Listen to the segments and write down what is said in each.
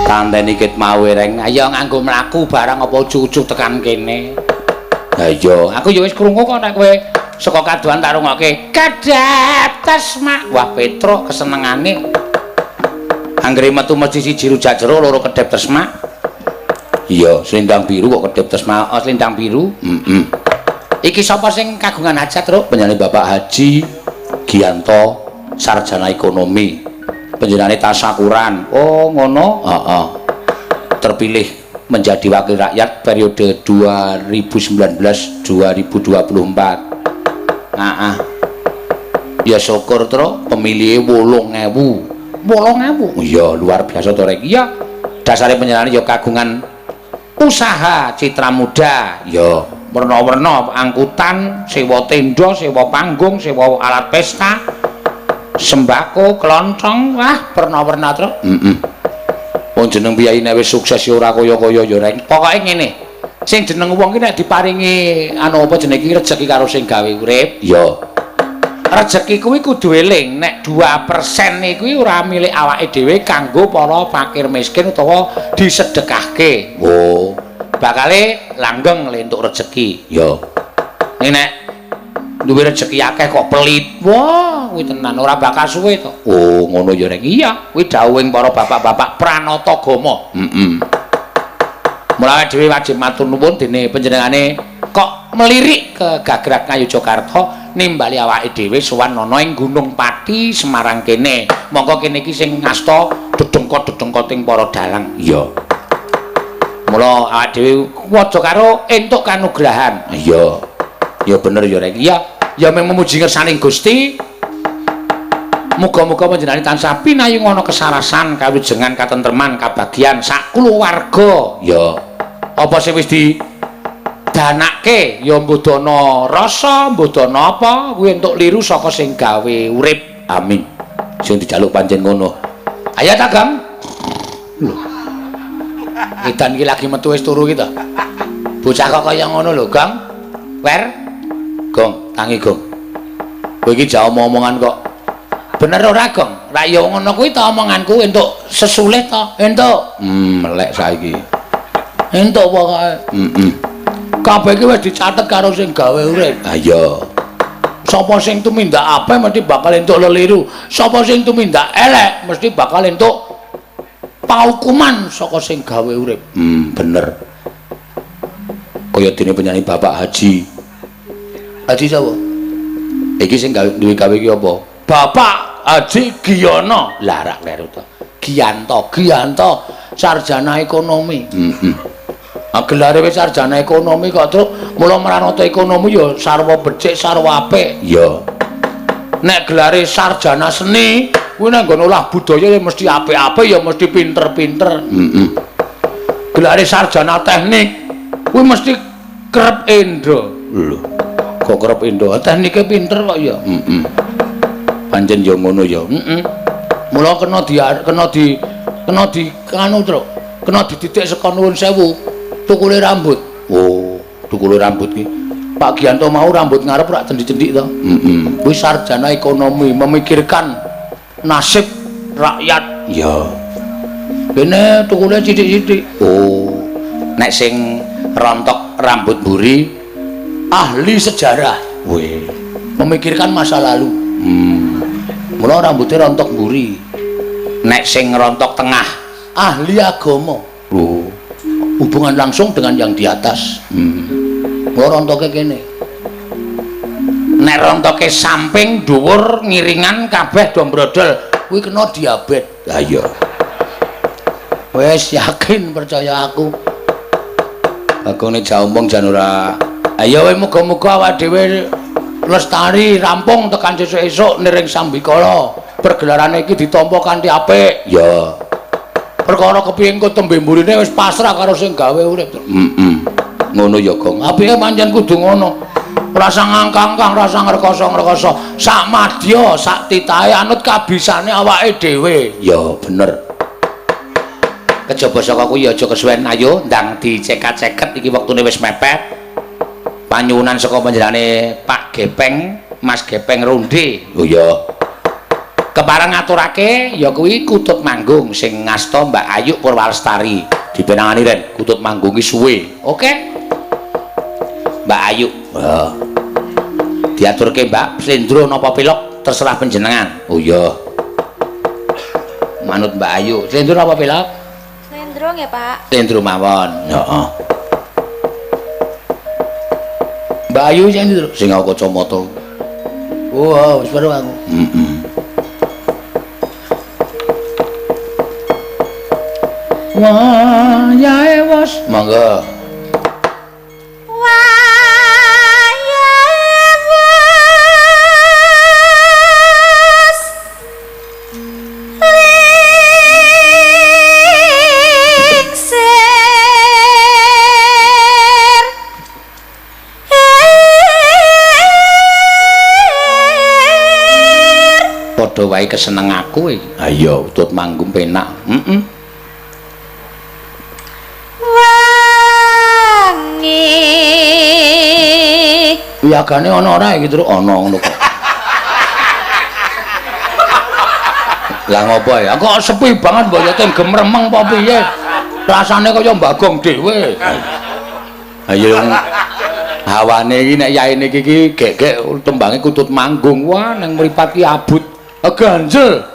Tanteni ket mau reng. Ayo nganggo mlaku barang apa ujug-ujug tekan kene. Ha iya, aku ya wis krungu kok nek kowe saka kadohan tak rungokke. Kedhep Tesma. Wah, Petruk kesenengane. Anggere metu mesti siji rujak jeruk, loro kedhep Tesma. Iya, selendang biru kok kedhep Tesma. Oh, selendang biru. Heeh. Iki sapa sing kagungan hajat, Truk? Panjenengane Bapak Haji Gianto, sarjana ekonomi. Panjenengane tasakuran. Oh, ngono? Heeh. Terpilih menjadi wakil rakyat periode 2019-2024. Heeh. Ya syukur, Truk, pemilihe 8000. 8000. Iya, luar biasa to, Rek. Iya. Dasare panjenengane ya kagungan usaha Citra Muda. Ya, werna-werna angkutan, sewa tenda, sewa panggung, sewa alat pesta, sembako, klontong, wah, werna-werna, Truk. Heeh. Wong jeneng piyayi nek wis sukses ya ora kaya-kaya ya, Reng. Pokoke ngene. Sing jeneng wong ki nek diparingi anu apa jenenge iki rejeki karo sing gawe urip, ya. Rejeki kuwi kudu eling nek 2% kuwi ora milik awake dhewe, kanggo para fakir miskin utawa disedekahke. Oh, bakale langgeng le entuk rejeki. Ya. Ning nek duwe rejeki akeh kok pelit. Wah, kuwi tenan ora bakal suwe to. Oh, ngono ya, Reng. Iya, kuwi dawuhing para bapak-bapak Pranata Gama. Heeh. Mula dhewe wajib matur nuwun dene panjenengane kok melirik ke Gagrak Ngayogyakarta nimbali awake dhewe sowan ana ing Gunung Pati Semarang kene. Monggo kene iki sing ngasta dedengkot-dedengkoting para dalang. Iya. Mula awake dhewe waja karo entuk kanugrahan. Iya. Ya bener ya, Rek. Iya, ya mung memuji ngersaning Gusti. Muga-muga panjenengane tansah pinayung ana kesarasan, kawijengan, katentreman, kabagyan sak kulawarga. Ya. Apa sing wis di danake ya mbudana rasa, mbudana apa, kuwi entuk liru saka sing gawe urip. Amin. Sing dijaluk pancen ngono. Ayo ta, Gang. Lho. Edan iki lagi metu wis turu iki to. Bocah kok kaya ngono lho, Gang. Wer. Gong, tangi Gong. Kowe iki jauh omong-omongan kok. Bener ora, Gong? Ra ya ngono kuwi to omonganku, entuk sesulih to? Entuk. Melek saiki. Entuk pokoke. Heeh. Kabeh iki wis dicatet karo sing gawe urip. Ha iya. Sapa sing tumindak apik mesti bakal entuk leliru. Sapa sing tumindak elek mesti bakal entuk paukuman saka sing gawe urip. Bener. Kaya dene penyanyi Bapak Haji. Haji sapa? Iki sing gawe duwe gawe iki apa? Bapak Haji Giyono. Lah rak kleru to. Gianto, Gianto sarjana ekonomi. Heeh. Ah, gelare wis sarjana ekonomi kok, Truk. Mula mranata ekonomi ya sarwa becik, sarwa apik. Iya. Nek gelare sarjana seni, kuwi nek nggon olah budaya ya mesti apik-apik, ya mesti pinter-pinter. Heeh. Gelare sarjana teknik, kuwi mesti kerep endo. Lho. Kok kerep endo? Teknike pinter kok ya. Heeh. Pancen ya ngono ya. Heeh. Mula kena di anu, Truk. Kena dididik saka nuwun sewu tukule rambut. Oh, tukule rambut ki. Pak Gianto mau rambut ngarep rak cendik-cendik to. Heeh. Kuwi sarjana ekonomi, memikirkan nasib rakyat. Iya. Kene tukule sithik-sithik. Oh. Nek sing rontok rambut mburi ahli sejarah. Weh, memikirkan masa lalu. Mula rambutnya rontok mburi. Nek sing rontok tengah ahli agama. Oh. Hubungan langsung dengan yang di atas. Mula rontoke kene. Nek rontoke samping dhuwur ngiringan kabeh do brodol, kuwi kena diabetes. Ha iya. Wis yakin percaya aku. Bagone jaumbong jan ora. Ayo we muga-muga awake dhewe lestari rampung tekan sesuk-esuk niring sambikala. Pergelarane iki ditampa kanthi apik. Ya. Perkara kepiye engko tembe mburine wis pasrah karo sing gawe urip. Heeh. Ngono ya, Gong. Apike pancen kudu ngono. Ora usah ngangkang-angkang, ora usah ngrekoso-ngrekoso. Sak madya, sak titahe anut kabisane awake dhewe. Ya, bener. Kejaba saka kuwi aja kesuwen, ayo ndang dicekat-ceket iki wektune wis mepet. Panyuwunan saka panjenengane Pak Gepeng, Mas Gepeng Ronde. Oh iya. Kepareng ngaturake ya kuwi Kutut Manggung sing ngasta Mbak Ayu Purwalestari. Dipenangani Ren, Kutut Manggung ki suwe. Oke. Mbak Ayu. Heeh. Diaturke Mbak, slendro napa pelok terserah panjenengan. Oh iya. Manut Mbak Ayu. Slendro napa pelok? Slendro nggih, Pak. Slendro mawon. Heeh. Mbak Ayu sing ndi, Tru? Sing aku kacamata. Wah, wis weruh aku. Heeh. Wayahe wis. Monggo. Wayahe wis lingsir Padha wae keseneng aku iki. Ha iya, Utut Manggung penak. Heeh. Wangi. Wiyagane ana ora iki, Tru? Ana ngono kok. Lah ngopo ya? Kok sepi banget mboyote gemremeng apa piye? Rasane kaya Mbagong dhewe. Ha iya hawane iki nek yaene iki iki gek-gek tembange Kutut Manggung. Wah, ning mripat ki abut. Ganjel.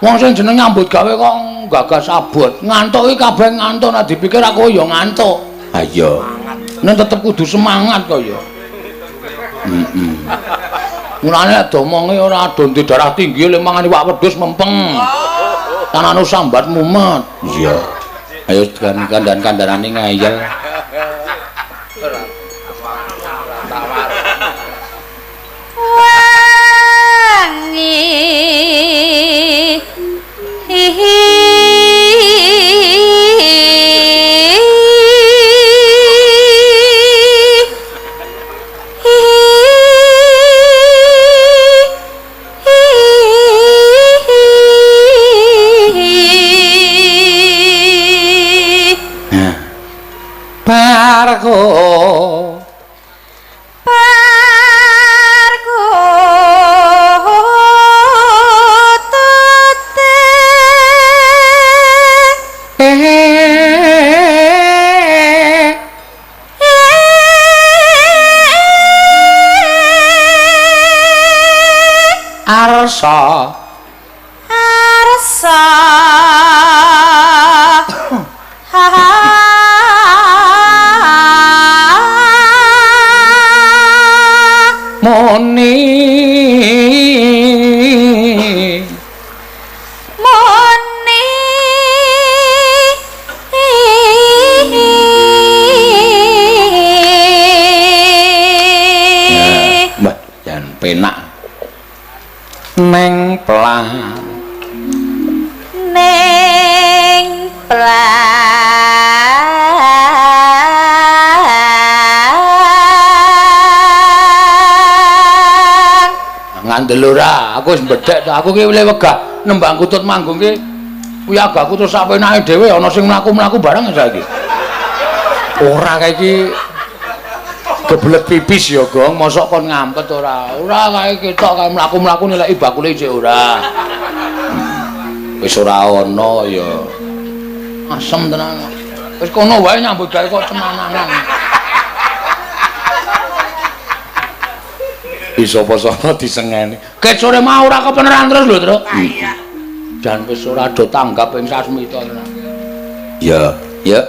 Wong sing jeneng nyambut gawe kok gagas abot. Ngantuk iki kabeh ngantuk, nek dipikir aku ya ngantuk. Ha iya. Ning tetep kudu semangat kok ya. Heeh. Mulane nek domonge ora ado ndek darah tinggi lek mangan iwak wedhus mempeng. Tananu sambat mumet. Iya. Ayo kandan-kandanane ngeyel. Wangi. Barko Barko tete Arsa Arsa Muni Muni Mbah, jan penak. Neng pelang Neng pelang ngandel ora, aku wis mbedhek to. Aku ki le wegah nembang Kutut Manggung ki kuwi agaku terus sak penake dhewe ana sing mlaku-mlaku bareng saiki. Ora kae iki kebelet pipis ya, Gong. Mosok kon ngampet ora. Ora kae ketok kae mlaku-mlaku nilai bakule isih ora. Wis ora ana ya. Asem tenan. Wis kono wae nyambut gawe kok cenananan. Sapa-sapa disengeni. Ket sore mau ora kepeneran terus lho, Truk. Iya. Jan wis ora do tanggap ing sasmita tenan. Iya, ya.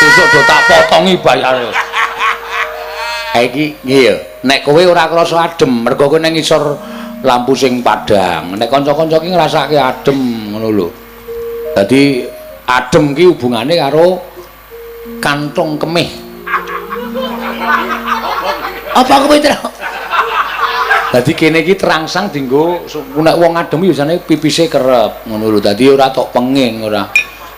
Besok do tak potongi bayare. Iki nggih ya, nek kowe ora krasa adem mergo kowe ning ngisor lampu sing padhang. Nek kanca-kanca ki ngrasake adem ngono lho. Dadi adem ki hubungane karo kantong kemih. Apa kowe, Truk? Dadi kene iki terangsang dienggo nek wong adem biasane pipise kerep ngono lho. Dadi ora tok penging ora.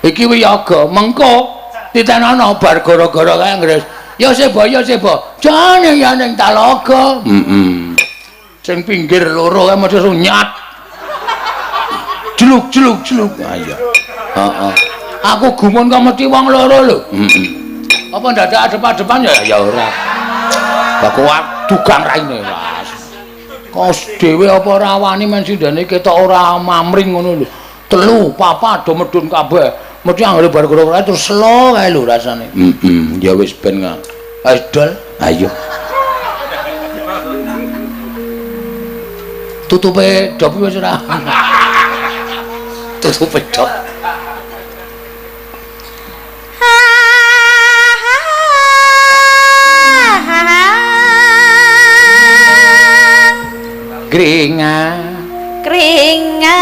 Iki wiyaga mengko titenono bar gara-gara kae anggere ya seba ya seba. Jane ya ning talaga. Heeh. Sing pinggir loro kae mesti sunyat. Jeluk jeluk jeluk. Ah iya. Heeh. Aku gumun kok mesti wong loro lho. Heeh. Apa ndadak adep-adepan ya? Ya ora. Lah kok dugang raine. Kos dhewe apa ora wani men sindene ketok ora mamring ngono lho. Telu, papat do medun kabeh. Mesti anggere bar karo terus selo kae lho rasane. Heeh, ya wis ben wis dol. Ayo. Tutupe dop wis ora. Tutupe dop. Kringa kringa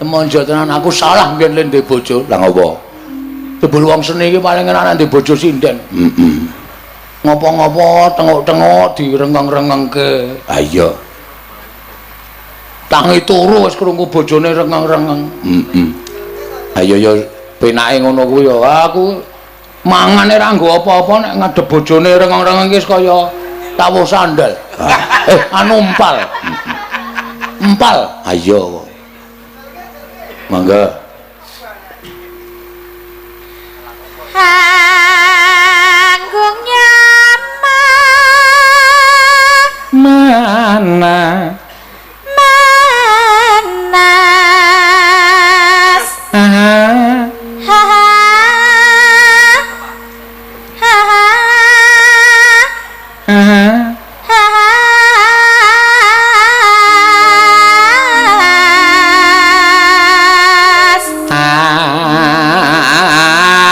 temonjo tenan aku salah mbiyen le ndek bojo. Lah ngopo? Jebul wong seni iki paling enak ndek bojo sinden. Heeh. Ngopo-ngopo tenguk-tenguk direngeng-rengengke. Ha iya. Tangi turu wis krungu bojone rengeng-rengeng. Heeh. Ayo ya penake ngono kuwi ya. Aku mangane ra nggo apa-apa nek ngadep bojone rengeng-rengeng iki wis kaya tawuh sandal. Anu empal. Empal. Ayo. Mangga. Anggung nyama mana manas aha ha ha ha aha ha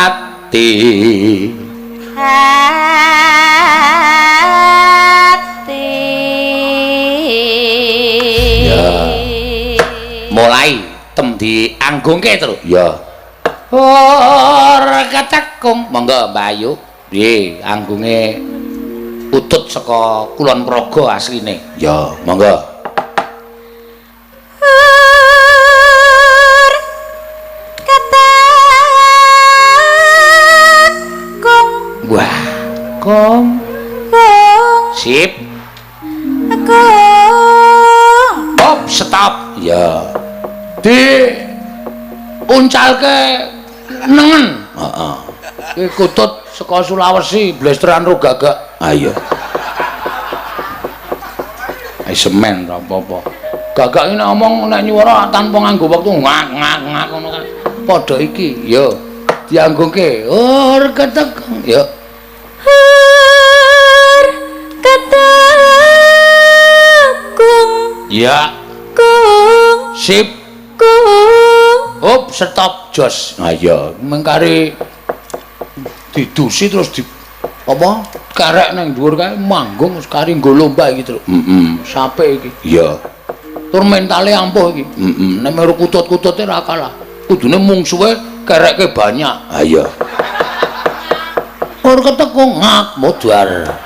ati hati. Ya. Mulai tem dianggungke terus. Ya. Ora ketekung. Monggo Mbak Ayu. Piye anggunge utut saka Kulon Progo asline? Ya, monggo. Ur ketekung. Wah, kom. Kung Sip. kung. Hop, stop. Ya. Di uncalke nengen. Heeh. Iki kutut saka Sulawesi, blesteran ro gagak. Ayo. Ai semen ora apa-apa. Gagak iki nek omong nek nyuwara tanpa nganggo wektu ngak ngak ngak ngono kan. Padha iki, yo. Dianggungke. Ur ketekung. Yo. Ur ketekung. Ya. Kung. Sip. Kung. Hop, stop, jos. Nah iya, mengkari didusi terus di apa? Kerek nang dhuwur kae manggung wis kari nggo lomba iki, Truk. Heeh, sampe iki. Iya. Tur mentale ampuh iki. Heeh, nek meru kutut-kutute ora kalah. Kudune mungsuhe kerekke banyak. Ha iya. Ur ketekung ngak modar.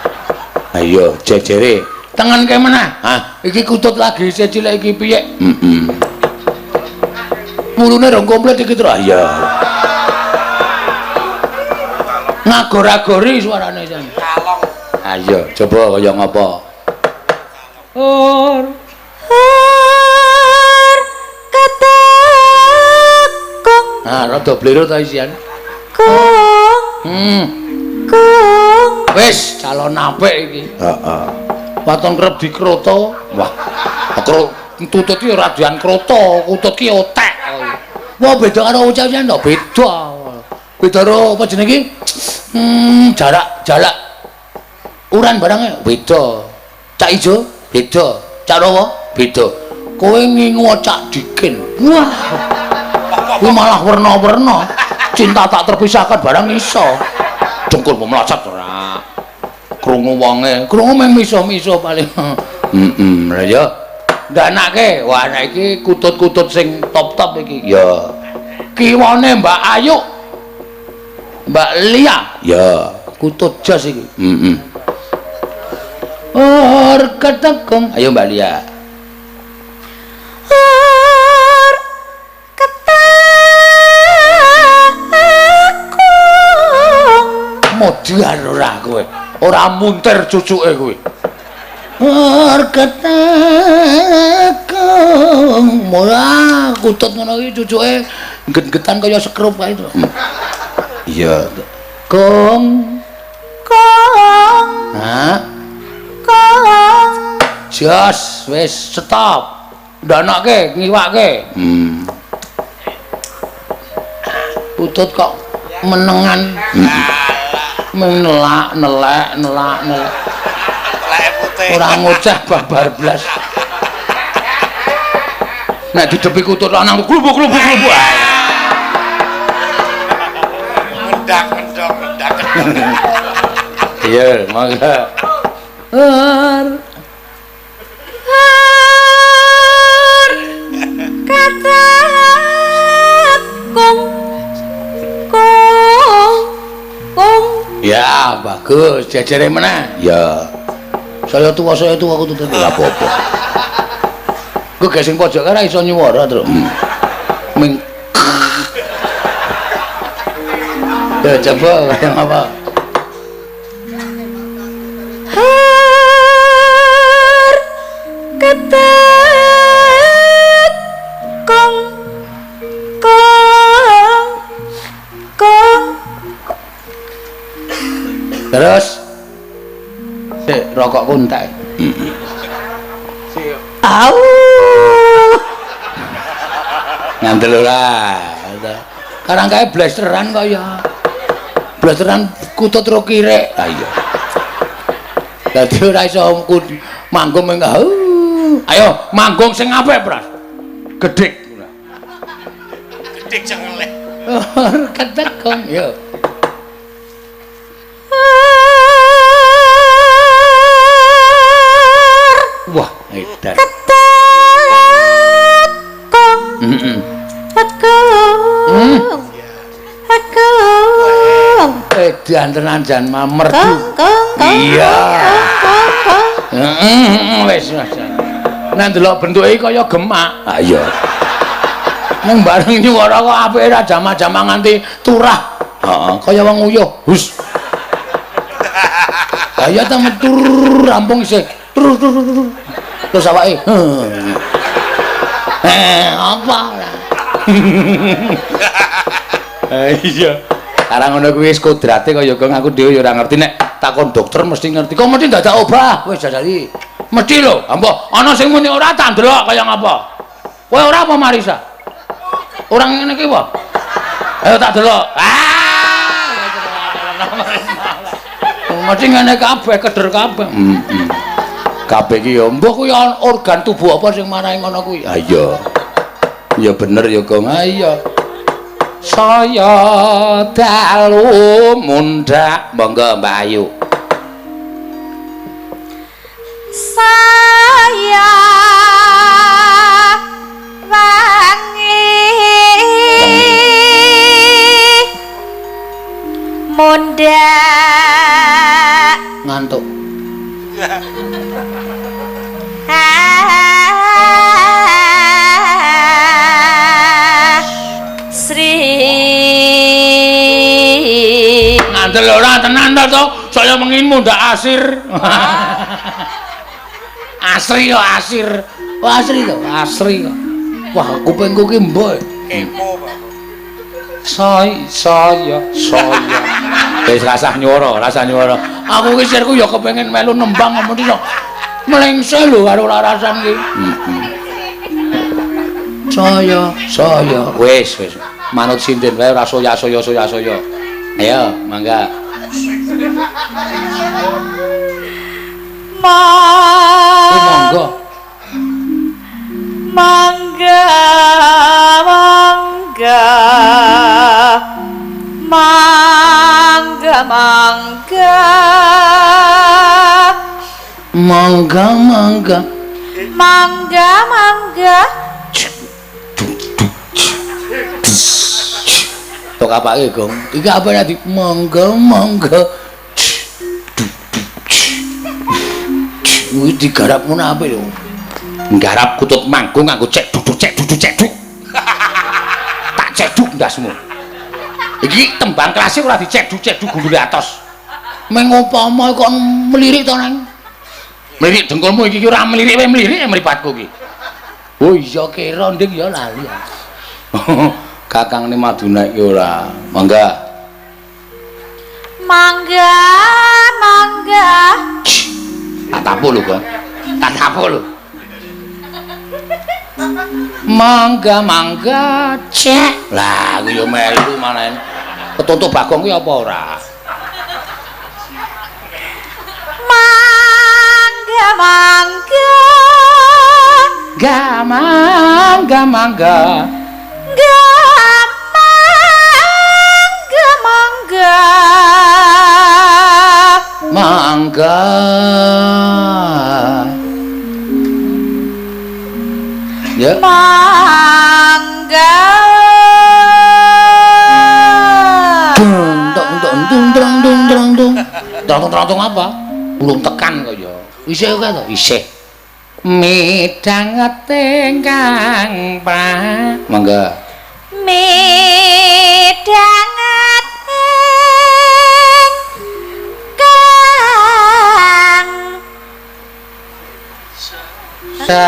Ha iya, jejere. Tengenke meneh. Hah, iki kutut lagi isih cilik iki piye? Heeh. Wulune rong komplit iki, Truk. Iya. Ngagor-agori suarane jan. Kalong. Ayo, coba kaya ngapa? Ur Ur ketekung. Ah, rada blero ta isian. Kung. Kung. Wis, calon apik iki. Heeh. Waton kerep dikroto. Wah. Tutut iki ora dian kroto, kutut ki otek. Wah, beda karo ucap-ucapan to, beda. Beda karo apa jenenge iki? Jarak, jalak. Uran barangnya beda. Cak ijo beda, cak rawa beda. Kowe ngingu cak dikin. Wah. Kuwi malah werna-werna. Cinta tak terpisahkan barang iso. Dengkul mlocot ora. Krungu wonge, krungu mung miso-miso paling. Heeh, lha ya. Ndanake, wah nek iki kutut-kutut sing top-top iki. Ya. Kiwane Mbak Ayu. Mbak Lia. Ya, kutut jos iki. Heeh. Ur ketekung. Ayo Mbak Lia. Ur ketekung. Modar ora kowe. Ora muntir cucuke kuwi. Ketekung ora kutut ngono iki cucuke get-getan kaya sekrup kae to. Iya. Kong Kong Ha? Kong. Jos, wis stop. Ndanake ngiwake. Putut kok menengan. Menelak, nelek, nelak, nelek. Teleke putih. Ora ngoceh babar blas. Nek didepi kutut lanang klubuk-klubuk klubuk. Mendak mendong mendak. Iya, mangga. Har. Har katekung kong kong. Ya, bagus. Jejere meneh. Ya. Saya tua aku tutup ora apa-apa. Gue gesing pojok ora iso nyuwara, Tru. Ming. Ya coba kaya apa? Har katekung kong kong. Terus sik rokokku entek. Au. Ngandel ora. Karang kae blasteran kok ya. Blasteran kutut ro kirek. Ha iya. Dadi ora iso manggung ming. Ayo manggung sing apik, Pras. Gedhek. Gedhek cengeleh. Ketekung yo. Wah, edan. Ketekung. Heeh. Tekung. Tekung. Edan tenan jan merdu. Kong kong kong. Iya. Kong kong. Heeh, wis wis. Nek ndelok bentuke kaya gemak. Ha iya. Nang bareng nyuwara kok apike ra jama-jama nganti turah. Heeh, kaya wong uyuh. Hus. Ha iya ta metu rampung isih. Terus terus awake. Apa ora? Iya. Karang ngono kuwi wis kodrate kaya gong aku dhewe ya ora ngerti nek takon dokter mesti ngerti. Kok mesti dadak obah? Wis jajali. Mesti lho, ambo ana sing muni ora tak ndelok kaya ngapa. Kowe ora apa Marisa? Ora ngene iki apa? Ayo tak delok. Ah! Mesti ngene kabeh keder kabeh. Heeh. Kabeh iki ya mbah kuwi organ tubuh apa sing marahi ngono kuwi? Ha iya. Ya bener ya Gong. Ha iya. Saya dalu mundhak. Monggo Mbak Ayu. Saya wangi mundhak ngantuk. Sri ngandel ora tenan to, saya mengin mundhak asir. Asri kok asir. Oh, asri to, asri kok. Wah, kupingku ki mbok. Kepo, Pak. Saya. Wis rasah nyuwara, rasah nyuwara. Aku ki sirku ya kepengin melu nembang ngono to. Mlengse lho karo larasan ki. Heeh. Saya. Wis, wis. Manut sinden wae ora soya-soya soya-soya. Ayo, mangga. Monggo. Mangga, mangga. Mangga, mangga. Mangga, mangga. Mangga, mangga. Tok apake, Gong? Iki apa tadi? Mangga, mangga. Kuwi digarap ngono apik lho. Nggarap kutut manggung nganggo cek duduk cek duduk cek duk. Tak cek duk ndasmu. Iki tembang klasik ora dicek duk cek duk gundule atos. Meng upama kok melirik to, Neng? Melirik dengkulmu iki ora melirik wae melirik mripatku iki. Oh iya kira nding ya lali. Kakangne Maduna iki ora. Mangga. Mangga, mangga. Tak tapu lho, Kang. Tak tapu lho. Mangga, mangga, cek. Lah, kuwi yo melu malah. Ketutup Bagong kuwi apa ora? Mangga, mangga. Mangga, mangga, mangga. Mangga, mangga. Mangga. Ya. Mangga. Dung tung tung tung trang tung trang tung. Trang tung trang tung apa? Belum tekan kok ya. Isih kok to? Isih. Midhanget ingkang pra. Mangga. Midhanget ingkang sa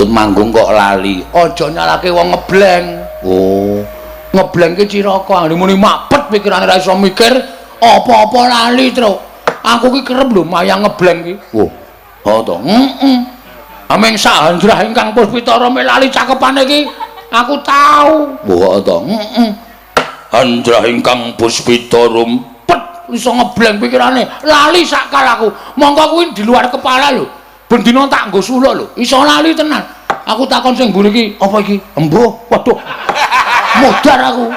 manggung kok lali. Aja nyalake wong ngebleng. Oh, ngebleng ki ciraka. Anggere muni mapet pikirane ra iso mikir, apa-apa lali, Truk. Aku ki kerep lho mayang ngebleng ki. Oh. Oh to. Heeh. Ameng sak handrah ingkang Puspitara lali cakepane ki aku tau. Oh to. Heeh. Handrah ingkang Puspitara pet iso ngebleng pikirane, lali sakal aku. Mongko kuwi di luar kepala lho. Ben dina tak nggo suluk lho. Iso lali tenan. Aku takon sing mburi iki, apa iki? Embuh, waduh. Modar aku.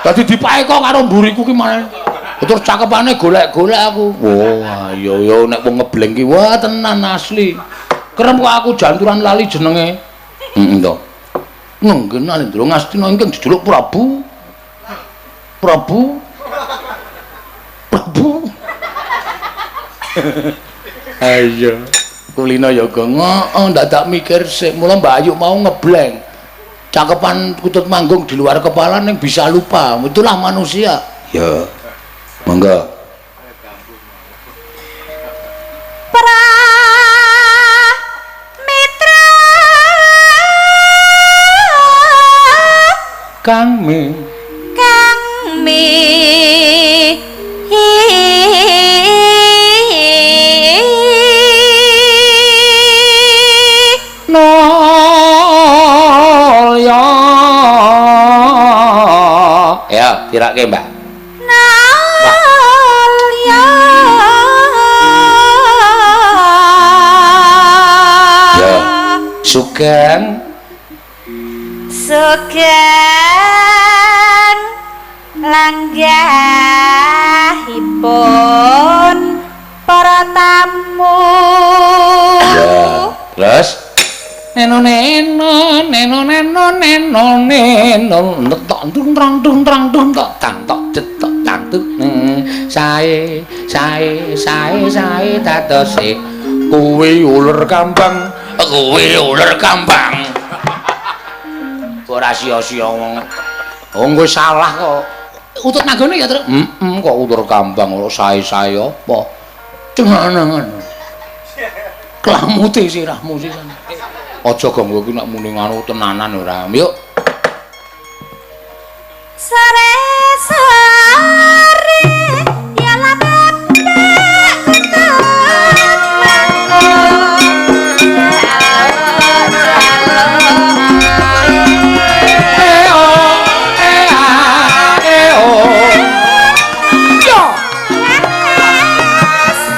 Dadi dipaeka karo mburiku ki malah. Terus cakepane golek-golek aku. Wah, iya ya nek wong ngebleng ki wah tenan asli. Kerep kok aku janturan lali jenenge. Heeh to. Nggih Nalendra Ngastina ingkang dijuluk Prabu. Prabu. Prabu. Ayo. Kulino ya heeh ndadak mikir sik. Mula Mbak Ayu mau ngebleng. Cakepan kutut manggung di luar kepala ning bisa lupa. Itulah manusia. Ya. Monggo. Pra mitra Kang Mi Kang Mi nol ya. Ya, tirake Mbak. Nol ya. Ya. Sugeng Sugeng langgahipun para tamu. Ya, terus neno neno neno neno neno neno tok tung trang tung trang tung tok tang tok cetok tang tuk sae sae sae sae dadose kuwi uler kambang kuwi uler kambang. Ora sia-sia wong. Oh nggo salah kok. Utut nanggone ya, Truk. Heeh, kok uler kambang ora sae-sae apa. Cengenengen. Klamute sirahmu sisan. Aja ganggu iki nek muni nganu tenanan ora. Yuk. Sore sore ya la bebek kutut manggung. E o e a e o. Yo.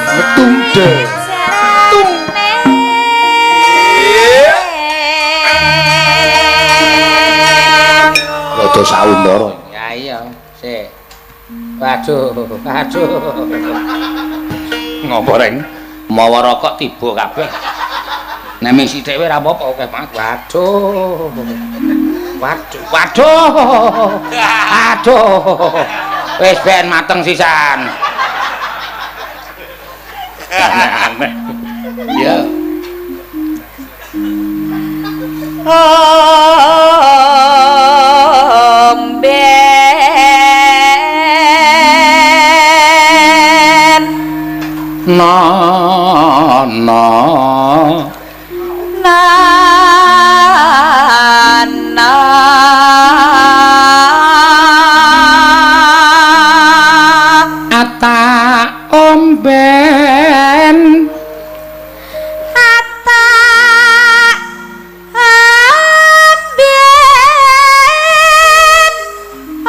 Metung de. Tung. Rada saundara. Ya iya, sik. Waduh, waduh. Ngopo reng? Mawa rokok tiba kabeh. Nek ming sithik wae ora apa-apa akeh banget. Waduh. Waduh, waduh. Aduh. Wis ben mateng sisan. Aneh-aneh. Ya. Omben Na na na na ata omben ata omben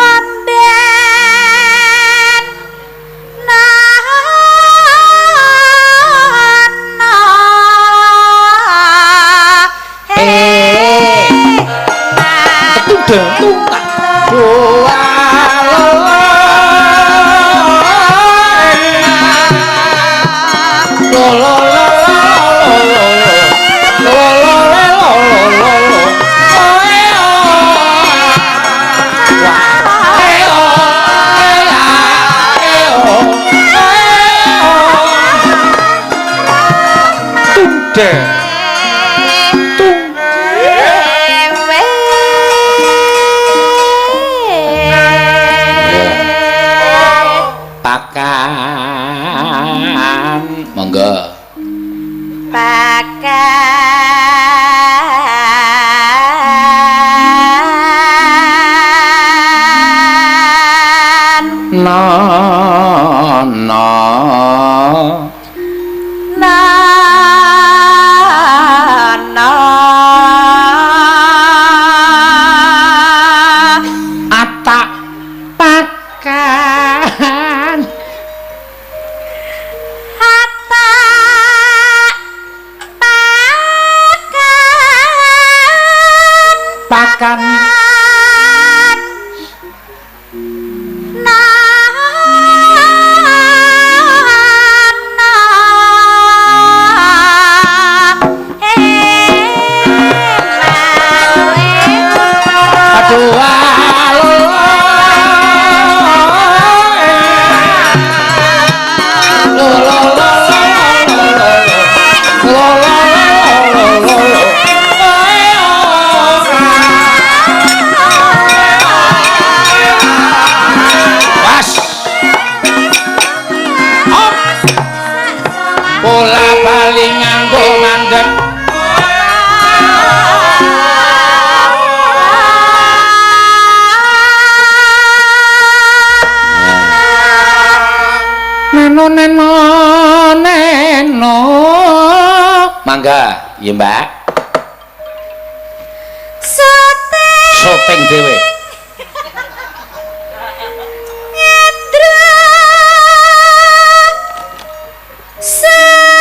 omben na na Eh. Tung tak Pakan monggo. Pakan Na na na na atak pakan ata pakan pakan na na aduh lo lo lo lo lo lo lo lo. Was. Hop. Bola bali nganggo mandek. Neno neno neno. Mangga, ya Mbak. Sate Syuting dhewe. Ngendra sate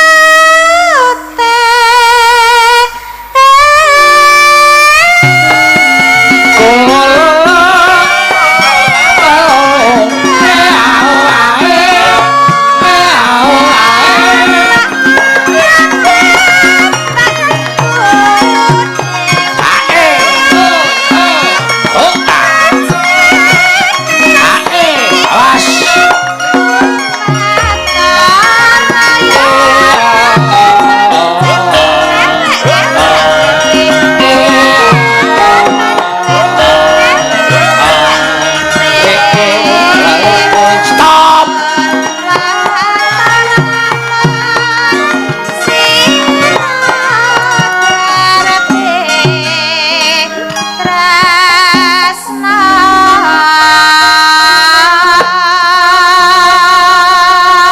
Stop.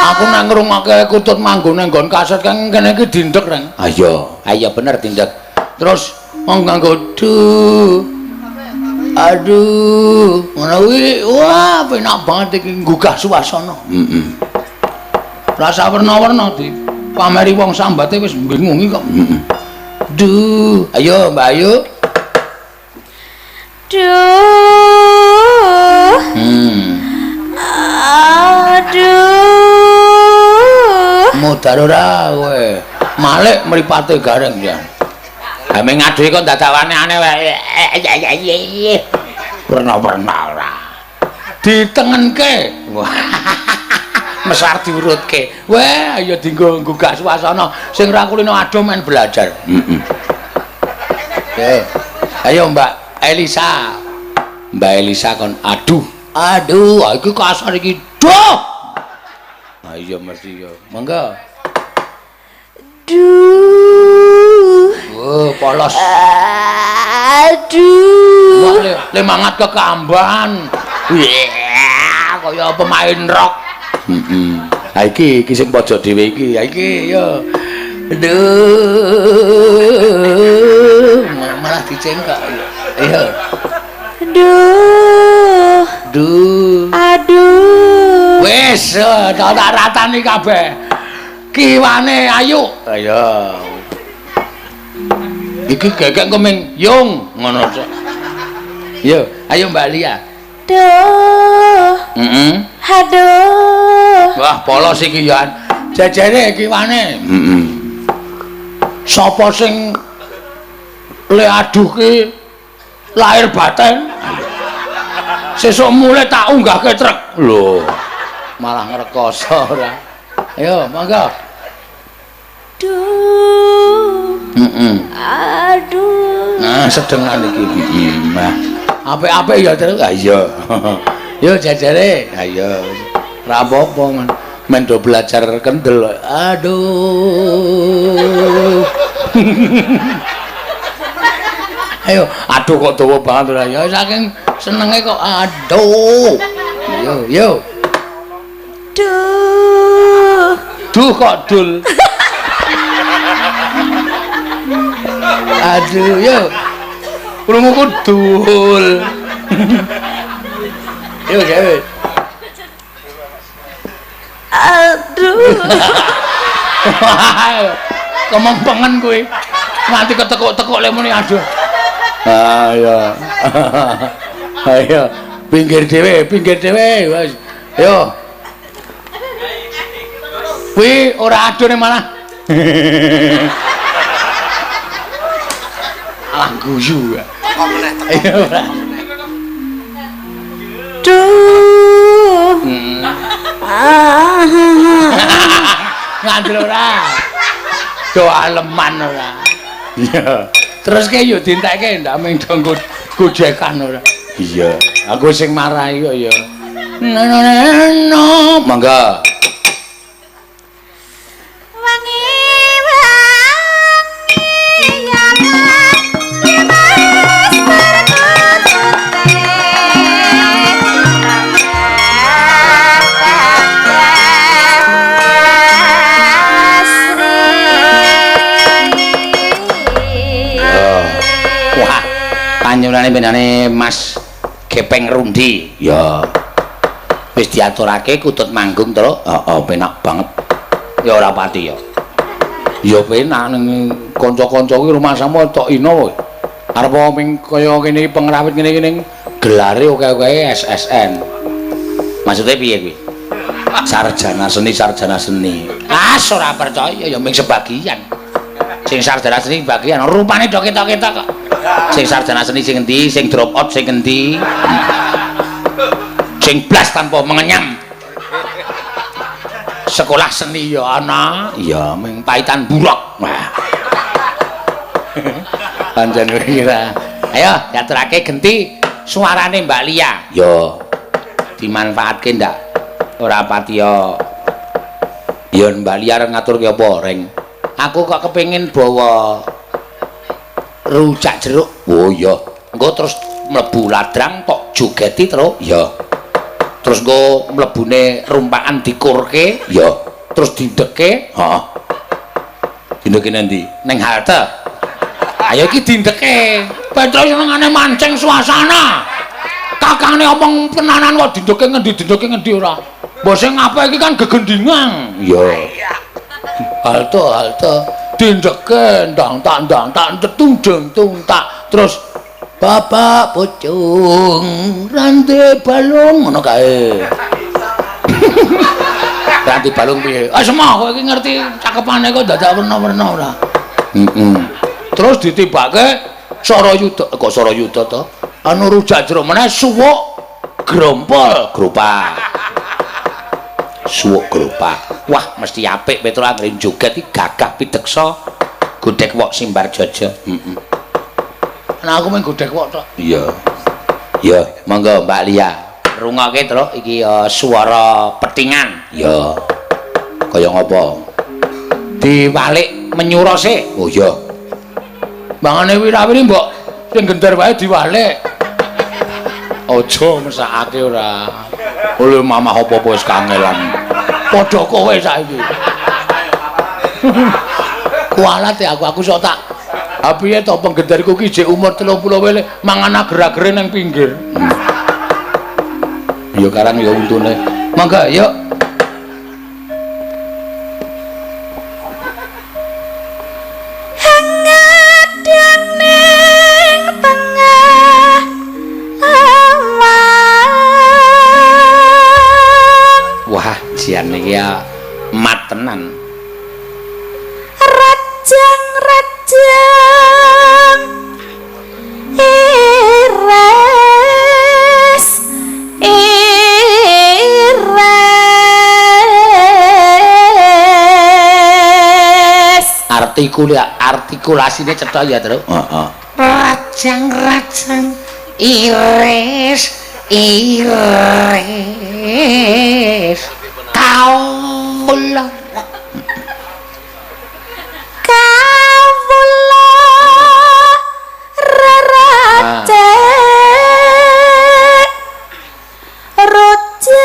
Aku nang ngrungokke kutut manggon nang nggon kaset kang kene iki dindek, Reng. Ayo, ayo bener dindek. Terus wong nganggo duh. Aduh, ngono kuwi wah penak banget iki nggugah suasana. Heeh. Rasa werna-werna di pameri wong sambate wis bingungi kok. Heeh. Duh, ayo Mbak Ayu. Duh. Aduh. Modar ora kowe. Malik mripate gareng ya. Ha meng ngaduhi kok dadak aneh-aneh wae. Werna-werna ora. Ditengenke. Wah. Mesar diurutke. Wah, ayo dienggo nggugah suasana sing ra kulino adoh men belajar. Heeh. Oke. Ayo Mbak Elisa. Mbak Elisa kon aduh. Aduh, iki kasar iki. Duh. Ah iya mesti ya. Monggo. Duh. Oh, polos. Aduh. Wah, le mangat kekamban. Wah, kaya pemain rock. Heeh. Ha iki iki sing pojok dhewe iki. Ha iki yo. Aduh, malah dicengkok. Ayo. Duh. Duh. Aduh. Wis, tak ratani kabeh. Kiwane ayu. Ayo. Iki gegek keming yung ngono. Yo, ayo Mbak Lia. Duh. Heeh. Aduh. Wah, polos iki ya. Jejere kiwane. Heeh. Sapa sing le aduh ki lahir batin? Sesuk mulih tak unggahke truk. Lho. Malah ngrekoso ora. Ayo, monggo. Duh. Heeh. Aduh. Nah, sedengan iki. Heeh. Nah. Apik-apik ya terus. Ha iya. Yo jajare. Ha iya. Ora apa-apa men. Men do belajar kendel. Aduh. Ayo, aduh kok dawa banget ora ya saking senenge kok aduh. Yo, yo. Duh. Duh kok dul. Aduh, yo. Krunguku dul. Yo, gawe. Aduh. Kemempengen kuwi. Nganti ketekuk-tekuk le muni aduh. Ayo. Ayo, pinggir dhewe, pinggir dhewe. Wis. Yo. Kuwi ora adone malah. Alah guyu. Ayo ora. Duh. Ngandel ora. Do aleman ora. Iya. Terus ke yo dientekke ndak mung do gojekan ora. Iya. Aku sing marahi kok ya. No, monggo. Wangi wangi ya Mas perkutute. Wah, panjenengane benane Mas Gepeng Rundi. Ya. Wis diaturake kutut manggung, Truk. Heeh, penak banget. Ya ora pati ya. Ya penak ning kanca-kanca kuwi rumasamu tok ino kowe. Arep ming kaya ngene iki pengrawit ngene iki ning gelare oke-oke SSN. Maksudnya piye kuwi? Sarjana seni, sarjana seni. Ah, ora percaya ya ming sebagian. Sing sarjana seni bagian rupane do ketok-ketok kok. Sing sarjana seni sing endi, sing drop out sing endi. Sing blas tanpa mengenyam. Sekolah seni ya ana, ya ming paitan buruk. Wah. Pancen kira. Ayo diaturake genti suarane Mbak Lia. Ya. Dimanfaatke ndak ora patiya. Ya Mbak Lia arep ngaturke apa, Reng? Aku kok kepengin bawa rujak jeruk. Oh iya. Engko terus mlebu ladrang tok jogeti terus. Ya. Terus engko mlebune rumpakan dikurke. Ya. Terus dindeke. Heeh. Dindeke nanti? Ning halte. Ayo iki dindeke. Petro senengane mancing suasana. Kakangne omong tenanan kok dindeke ngendi dindeke ngendi ora. Mbok sing ngapa iki kan gegendingan. Iya. Halte halte dindeke ndang tak ndang tak tung deng tung tak terus bapak pocong rante balung ngono kae. Rante balung piye? Ah semah kowe iki ngerti cakepane kok dadak werna-werna ora. Heeh. Terus ditibake Sarayuda, kok Sarayuda to? Anu rujak jeruk meneh suwuk Grompol gropak. Suwuk gropak. Wah, mesti apik Petro anggere joget iki gagah pideksa. Godhek wok simbar jaja. Heeh. Nah aku mung godhek wok tok. Iya. Ya, monggo Mbak Lia. Rungokke, Tru, iki swara petingan. Ya. Kaya ngopo? Diwalik menyura sik. Oh iya. Mangane wirawiri mbok sing gender wae diwalik. Aja mesakake ora. Oleh mamah apa-apa wis kangelan. Padha kowe saiki. Kualat ya aku sok tak. Ha piye to penggenderku ki jek umur 30 wele mangan ager-agere nang pinggir. Ya karang ya untune. Monggo yuk. Ngadang ning tengah lawang. Wah, jian iki ya mat tenan. Rajang-rajang iris iris. Artikulasine cetha ya, Tru. Heeh. Rajang-rajang iris iris kaula kawula reracek rujak.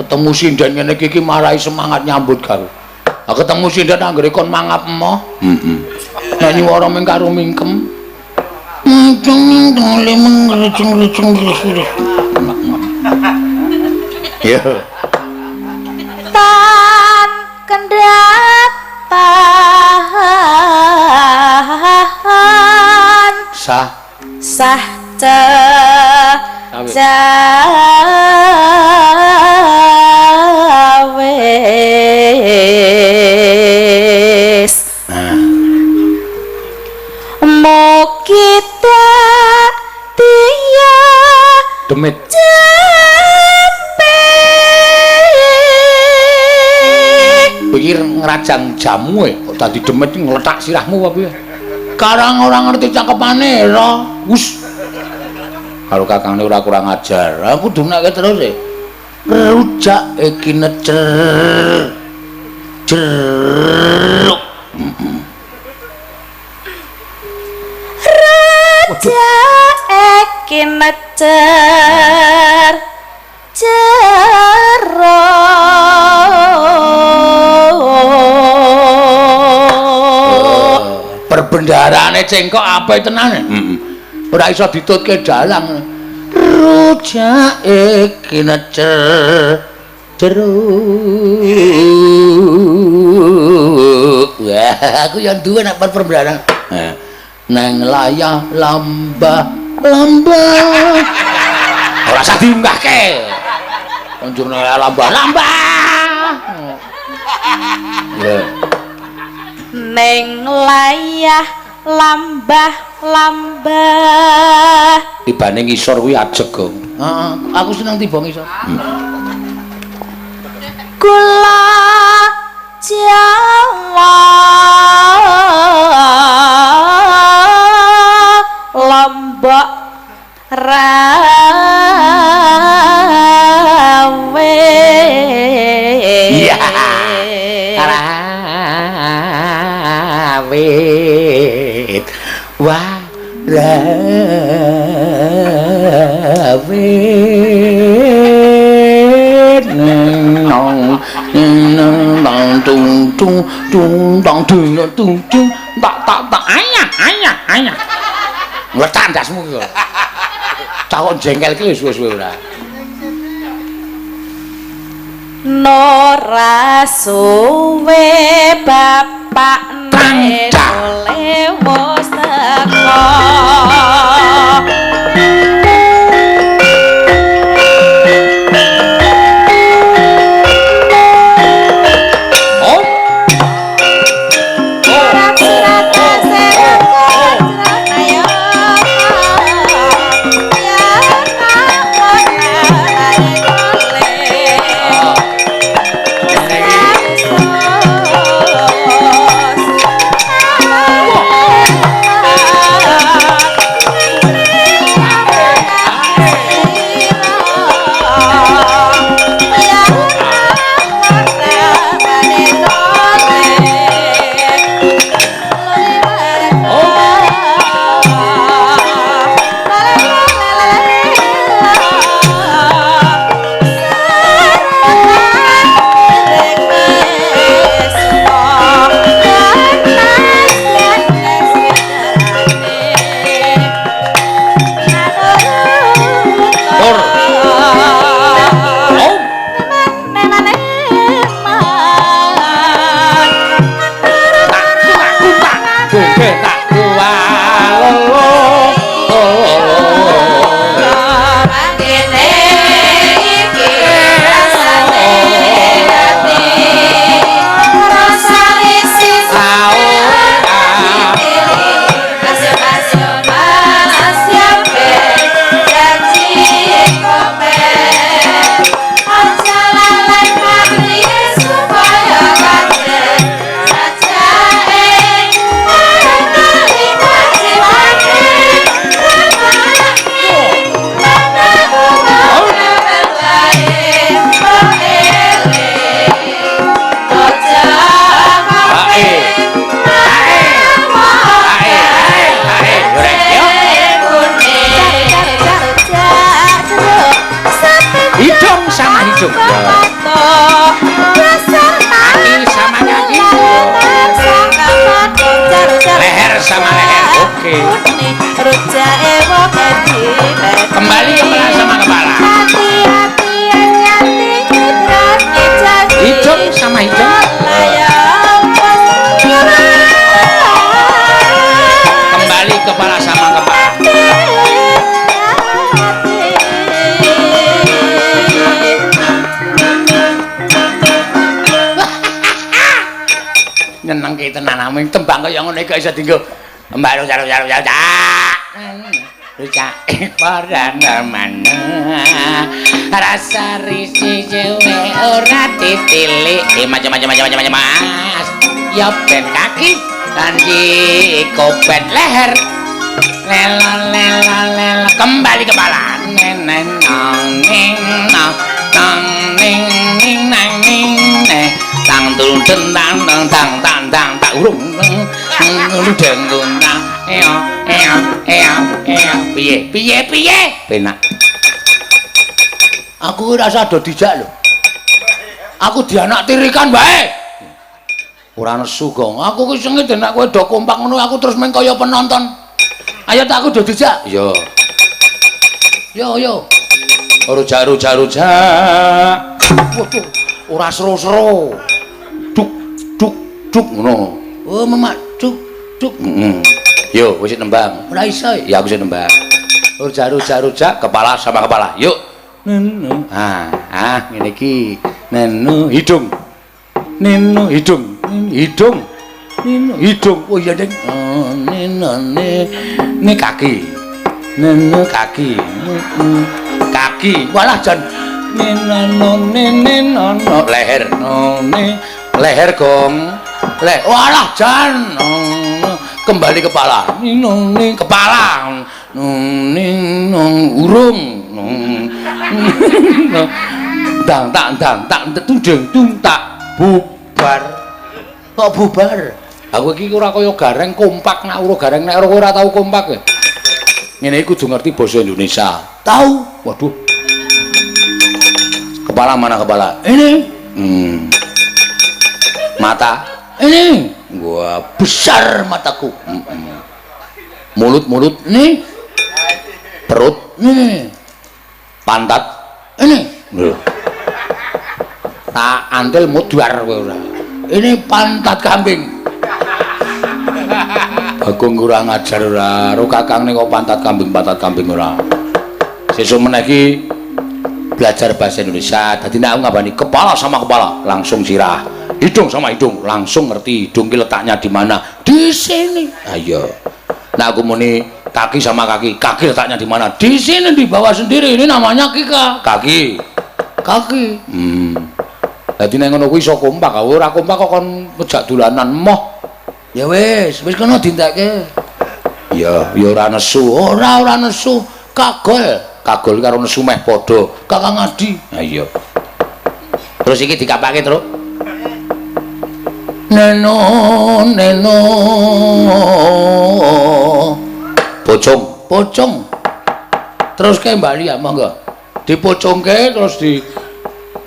Ketemu sinden ngene iki marai semangat nyambut gawe. Ah ketemu sinden anggere kon mangap emoh. Heeh. Nek nyuwara ming karo mingkem. Ya. Tan kendhat tahan Sah sah cawis. Nah. Mugi dadi Demit. jampe. Pikir ngrajang jamu e kok dadi demit ngletak sirahmu apa piye? Karang ora ngerti cakepane ra. Wus. Karo kakangne ora kurang ajar. Aku dunake terus e. Rujak iki necer. Jeruk. Rujak iki necer jeruk. Perbendaharane cengkok apik tenan. Heeh. Ora iso ditutke dalang. Rujak iki necer jeruk. Wah, aku yang duwe nek perbendaharaan. Neng layah lambah lambah. Ora usah diunggahke. Njur nang lambah lambah. Ya. Neng layah lambah lambah. Tibane ngisor kuwi ajeg, Gong. Heeh, aku seneng tiba ngisor. Gula Jawa Lombok rawe. Iya. Rawit. Wah, rawit. Nong nong tung tung tung tong dung tung dung tak tak tak ayah ayah ayah. Ngletak ndasmu iki. Cah kok jengkel iki suwe-suwe ora. Nora suwe bapak nole wis teko. Oh. Surat-surat ayo. hidung. Kaki sama kaki. Leher sama leher. Oke. Kembali kepala sama kepala. Hidung sama hidung. Kembali kepala sama kepala. Nyenengke tenan aming tembang kaya ngono iki iso dienggo mbak rujak rujak rujak. Rujak para mana rasa risi cewe ora ditilik macam-macam macam-macam Mas. Ya ben kaki kanji kopen leher. Lelo lelo lelo kembali kepala. Nenen nong ning nong nong ning ning nang ning ne tang tulung tentang tang tang tang tang tak urung ludeng tang eo eo eo eo piye piye piye penak. Aku ora usah do dijak lho. Aku dianak tirikan wae. Ora nesu, Gong. Aku ki sengit nek kowe do kompak ngono aku terus meng kaya penonton. Ayo tak aku do dijak. Iya. Yo yo. Rujak rujak rujak. Waduh, ora seru-seru. Duk duk duk ngono. Oh, memak duk duk. Heeh. Yo wis nembang. Ora iso. Ya aku sing nembang. Rujak rujak rujak kepala sama kepala. Yuk. Nenu. Ah, ah ngene iki. Nenu hidung. Nenu hidung. Hidung. Nenu hidung. Oh iya, Ding. Oh, nenu ne. Ne kaki. Nenu kaki. Kaki. Walah jan. Nenu nene no leher. No ne leher gong. Le walah jan. Kembali kepala. Nenu ne kepala. Neng urung. Dang tak dang tak tudeng tung tak bubar. Kok bubar? Aku iki ora kaya gareng kompak nak ora gareng nek ora tau kompak ya. Ngene iki kudu ngerti basa Indonesia. Tahu? Waduh. Kepala mana kepala? Ini. Mata? Ini. Wah, besar mataku. Mulut-mulut ini. Perut ini. Pantat ini. Lho. Tak antil mudhar kowe ora. Ini pantat kambing. Bagong kurang ajar ora. Ro kakangne kok pantat kambing ora. Sesuk meneh iki belajar bahasa Indonesia. Dadi nek aku ngabani kepala sama kepala langsung sirah. Hidung sama hidung langsung ngerti hidung ki letaknya di mana. Di sini. Ayo. Nek aku muni kaki sama kaki, kaki letaknya di mana? Di sini di bawah sendiri. Ini namanya kika. Kaki. Kaki. Dadi nek ngono kuwi iso kompak. Ora kompak kok kon ngejak dolanan moh. Ya wis, wis kono dintekke. Ya, ya ora nesu. Ora ora nesu. Kagol. Kagol karo nesu meh padha. Kakang Adi. Ha iya. Terus iki dikapake, Truk. Neno neno. Pocong, pocong. Terus ke Mbak Lia, monggo. Dipocongke terus di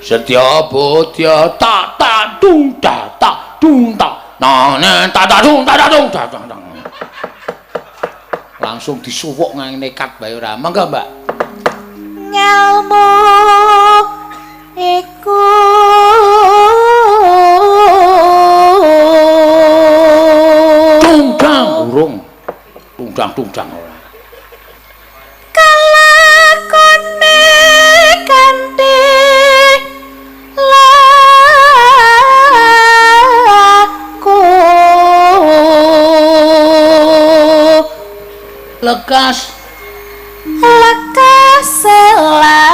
Setya bodya tak tak dung ta tak dung ta. Nah, nah tak tak dung tak tak dung ta tak. Langsung disuwuk nang nekat bae ora. Monggo, Mbak. Ngelmu iku tungdang urung. Tungdang-tungdang ora. Kalakone kanthi laku lekas lekas lawan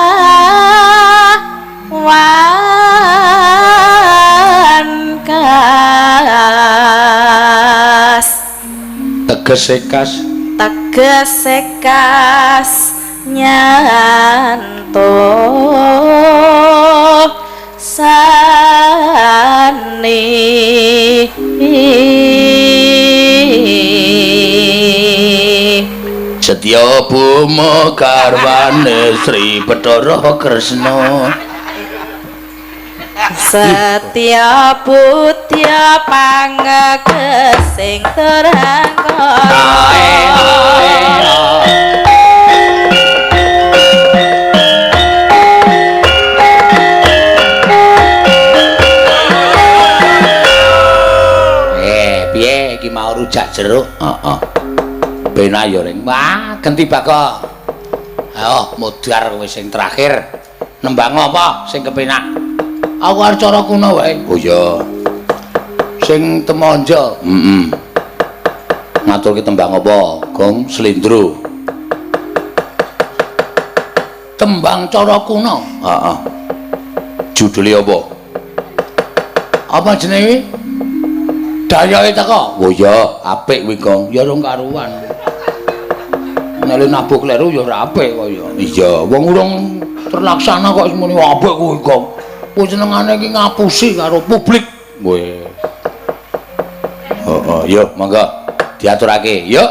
kas tegese kas tegese kas nyanto sani. Setya bumi garwane Sri Bathara Kresna. Setya budya pangegesing terangkara. Piye iki mau rujak jeruk? Heeh. Bena ya ring. Wah, genti Bagong. Ayo modar kowe sing terakhir. Nembang apa sing kepenak? Aku arep cara kuno wae. Oh iya. Sing temonjo. Heeh. Ngaturke tembang apa? Gong slendro. Tembang cara kuno. Heeh. Judule apa? Apa jenenge? Dayoke teko. Oh iya, apik kuwi, Gong. Ya rong karuan. Nek nabuh kleru ya ora apik kaya. Iya, wong urung terlaksana kok semene apik kuwi, Gong. Kuwi senengane iki ngapusi karo publik. Weh. Heeh, yo monggo diaturake. Yuk.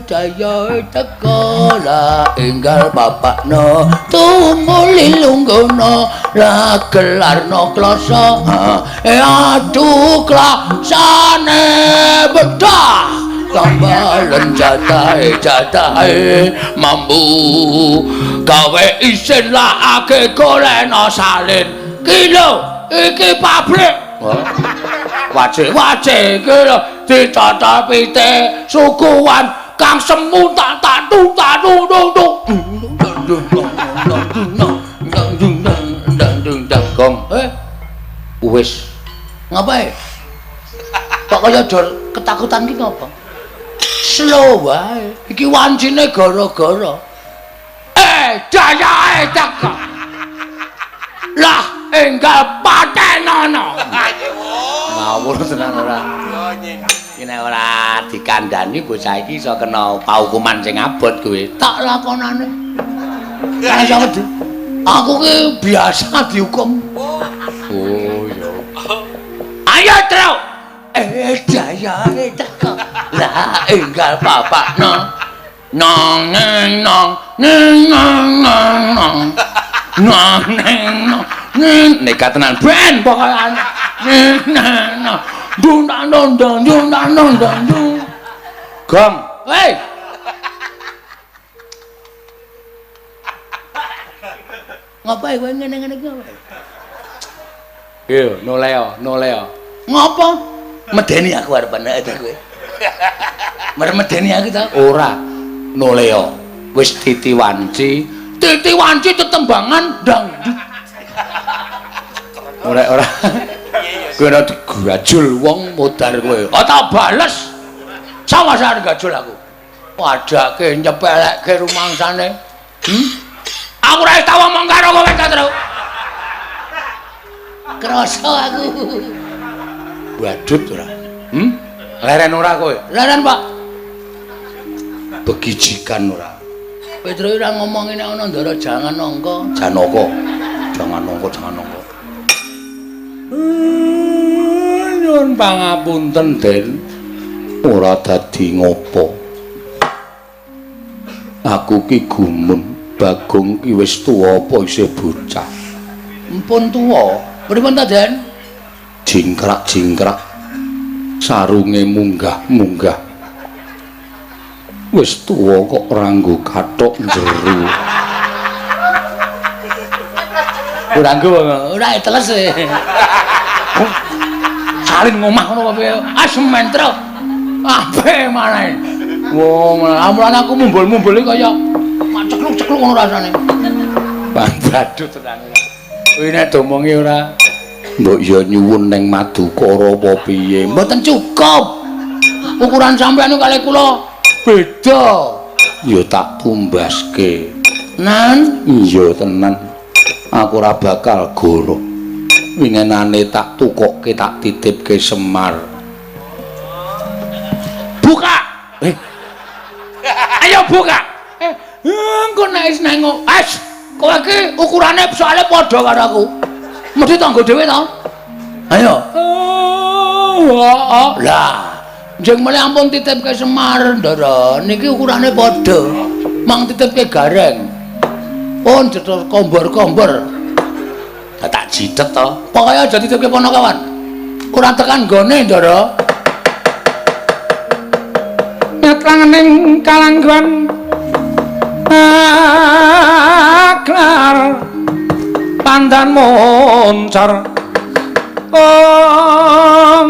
Daya teko la enggal bapakno tumuli lungguhno la gelarno kloso aduh klasane bedah tambalen jatahe jatahe mambu gawe isin laake goleno salin kilo iki pabrik waje waje iki lho ditata pite sukuan kang semu tak tak tu tak tu tu tu gong wis ngapae kok kaya dor ketakutan ki ngapa slow wae iki wancine gara-gara dayae teko lah enggal patenono ngawur tenan ora. Iki nek ora dikandhani bocah iki iso kena paukuman sing abot kowe. Tak lakonane. Ora iso wedi. Aku ki biasa dihukum. Oh iya. Ayo, Tru. Dayae teko. Lah enggal bapakno. Nong neng nong neng nong nong nong. Nong neng nong. Nekat tenan ben pokoke. Neng neng nong. Dung dang dong dang dung dang dong dang dung. Gong, hei. Ngapain kowe ngene-ngene iki ngapain? Yo, noleo, noleo. Ngapa? Medeni aku arep nek ta kowe. Medeni aku ta? Ora. Noleo. Wis titi wanci, titi wanci tetembangan dangdut. Ora ora. Kowe ora digajul wong modar kowe. Oh tak bales. Sama-sama gajul aku. Padake nyepelekke rumangsane. Aku ora tau omong karo kowe ta, Tru. Krasa aku. Badut ora? Leren ora kowe? Leren, Pak. Begijikan ora. Petro ora ngomongi nek ana Ndara jangan angka. Janaka. Jangan angka, jangan angka. Nyuwun pangapunten, Den. Ora dadi ngopo. Aku ki gumun, Bagong ki wis tuwa apa isih bocah? Empun tuwa. Pripun ta, Den? Jingkrak-jingkrak. Sarunge munggah-munggah. Wis tuwa kok ora nggo kathok jero. Ora nggo, ora teles. Salin ngomah ngono apa piye? Ah sementro. Ape manahe. Wong amulane aku mumbul-mumbul iki kaya cekluk-cekluk ngono rasane. Bandadut tenan. Kuwi nek domongi ora mbok ya nyuwun ning Madukara apa piye? Mboten cukup. Ukuran sampean kalih kula beda. Ya tak tumbaske. Nan, iya tenan. Aku ora bakal goro. Wingenane tak tukokke tak titipke Semar. Buka. Ayo buka. Engko nek wis nengok, es, kowe iki ukurane soalé padha karo aku. Mesti tangga dhewe to? Ayo. Oh, lah. Njeng melih ampun titipke Semar, Ndara. Niki ukurane padha. Mang titipke Gareng. Pun jetor kombor-kombor. Lah tak jitet to. Pokoke aja titipke Ponokawan. Ora tekan nggone, Ndara. Nyatlangening kalangguan aklar pandan moncar om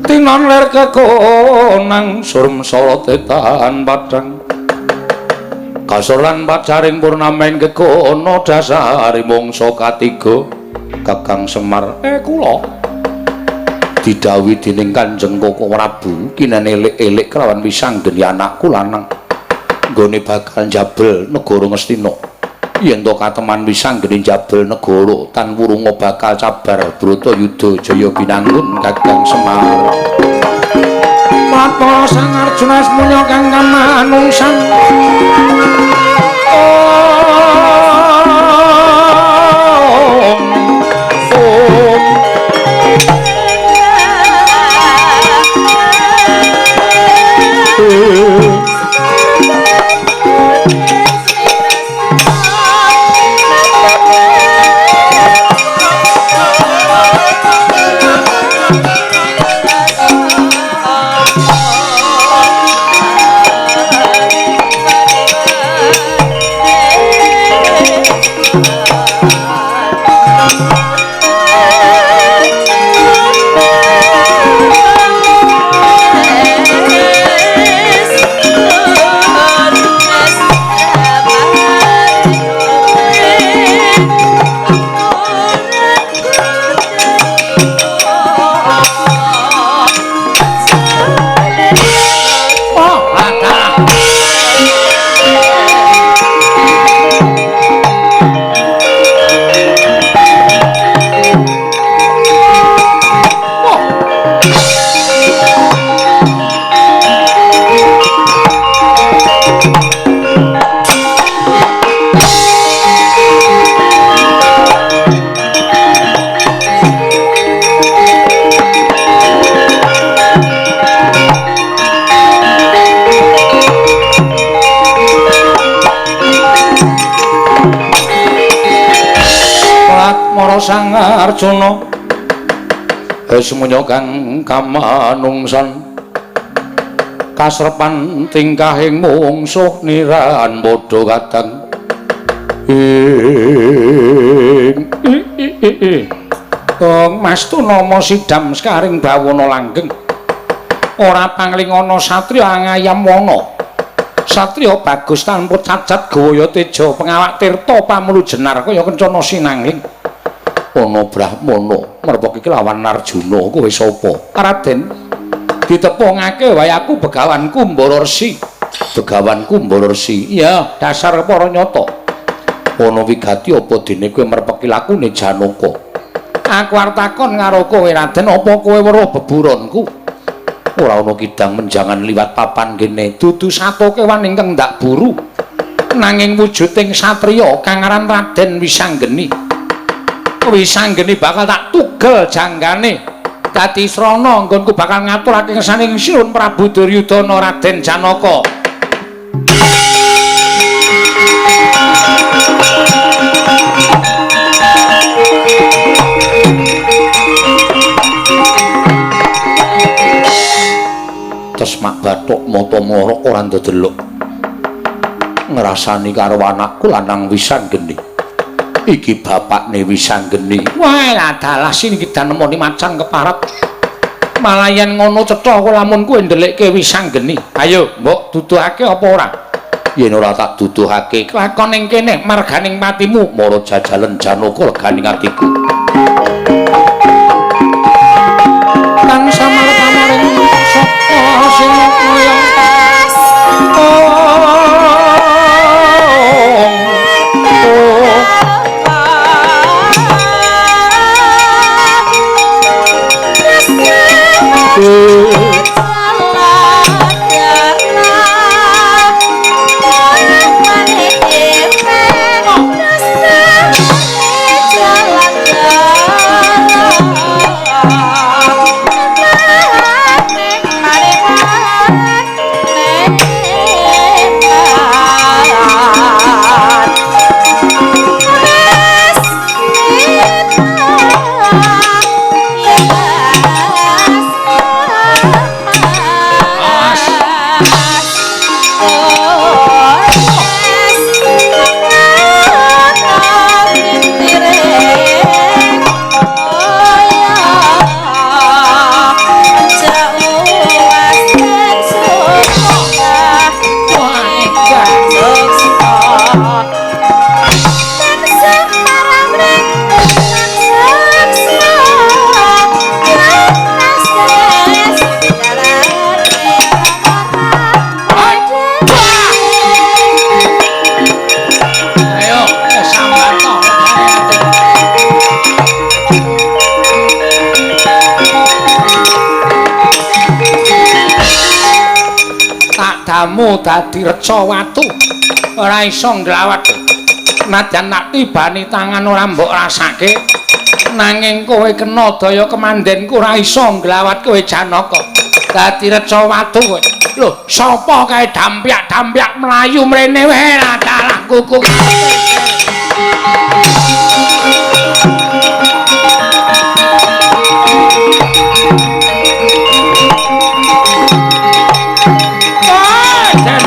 tinon ler kekonang surem sorote tahan padang kasor lan pacaring purnameng kekono dasari mangsa katiga Kakang Semar kula didhawuhi dening Kanjeng Koko Prabu kinene elik-elik kelawan wisanggeni anakku lanang nggone bakal njabel negara Ngastina yen to kateman wisanggeni njabel negara tan wurunga bakal cabar Bratayuda jaya binangun Kakang Semar. Mata Sang Arjuna semuanya kang kamanungsan om om Sang Arjuna semuanya kang kamanungsan kasrepan tingkahing mungsuh niran padha kadang ing Mas Tunama sidam sekaring bawana langgeng ora panglingana satriya angayam wana satriya bagus tanpa cacat gawaya teja pengawak tirta pamulu jenar kaya kencana sinangling ana brahmana merpeki kelawan Arjuna kowe sapa Raden ditepungake wae aku Begawan Kumbara Resi Begawan Kumbara Resi iya dasar para nyata ana wigati apa dene kowe merpeki lakune Janaka aku arep takon karo kowe Raden apa kowe weruh beburonku Ora ana kidang menjangan liwat papan kene. Dudu sato kewan ingkang ndak buru. Nanging wujuding satriya kang aran Raden Wisanggeni. Wisanggeni bakal tak tugel janggane. Dadi srana nggonku bakal ngaturake ngersaning Sinuhun Prabu Duryudana Raden Janaka. Mak bathuk mata morok ora ndedeluk. Ngrasani karo anakku lanang Wisanggeni. Iki bapakne Wisanggeni. Wah, adalah sini kita nemoni macan keparat. Malah yen ngono cetha aku lamun kowe ndelikke Wisanggeni. Ayo, mbok duduhake apa ora? Yen ora tak duduhake, kelakon ning kene marganing patimu mara jajalen Janaka leganing atiku. Kang samar pamaring saka sinakaya. Damu dadi reca watu ora iso nglawat. Nadyan nak tibani tangan ora mbok rasake, nanging kowe kena daya kemandenku ora iso nglawat kowe Janaka. Dadi reca watu kowe. Lho, sapa kae dampyak-dampyak mlayu mrene wae dalah kuku.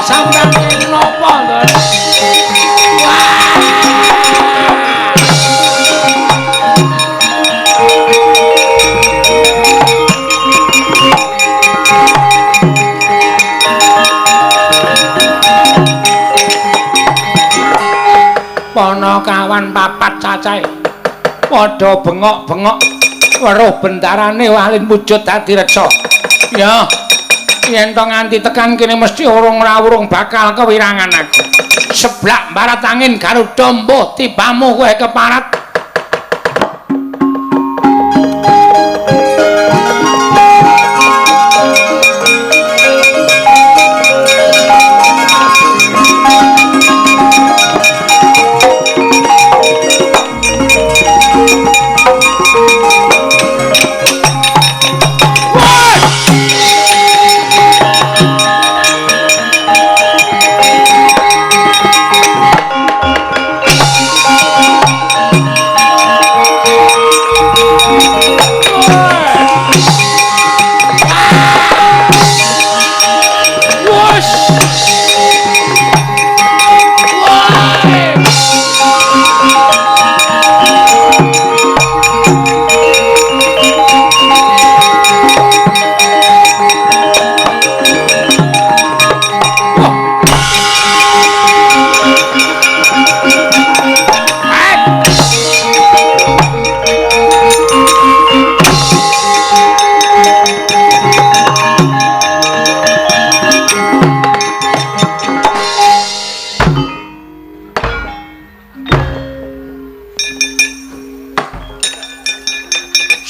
Sampeyan napa lho? Panakawan papat cacahe padha bengok-bengok weruh bendarane walin wujud dadi reca. Ya. Yen to nganti tekan kene mesti urung ora urung bakal kewirangan aku. Seblak barat angin Garuda mbuh tibamu kowe keparat.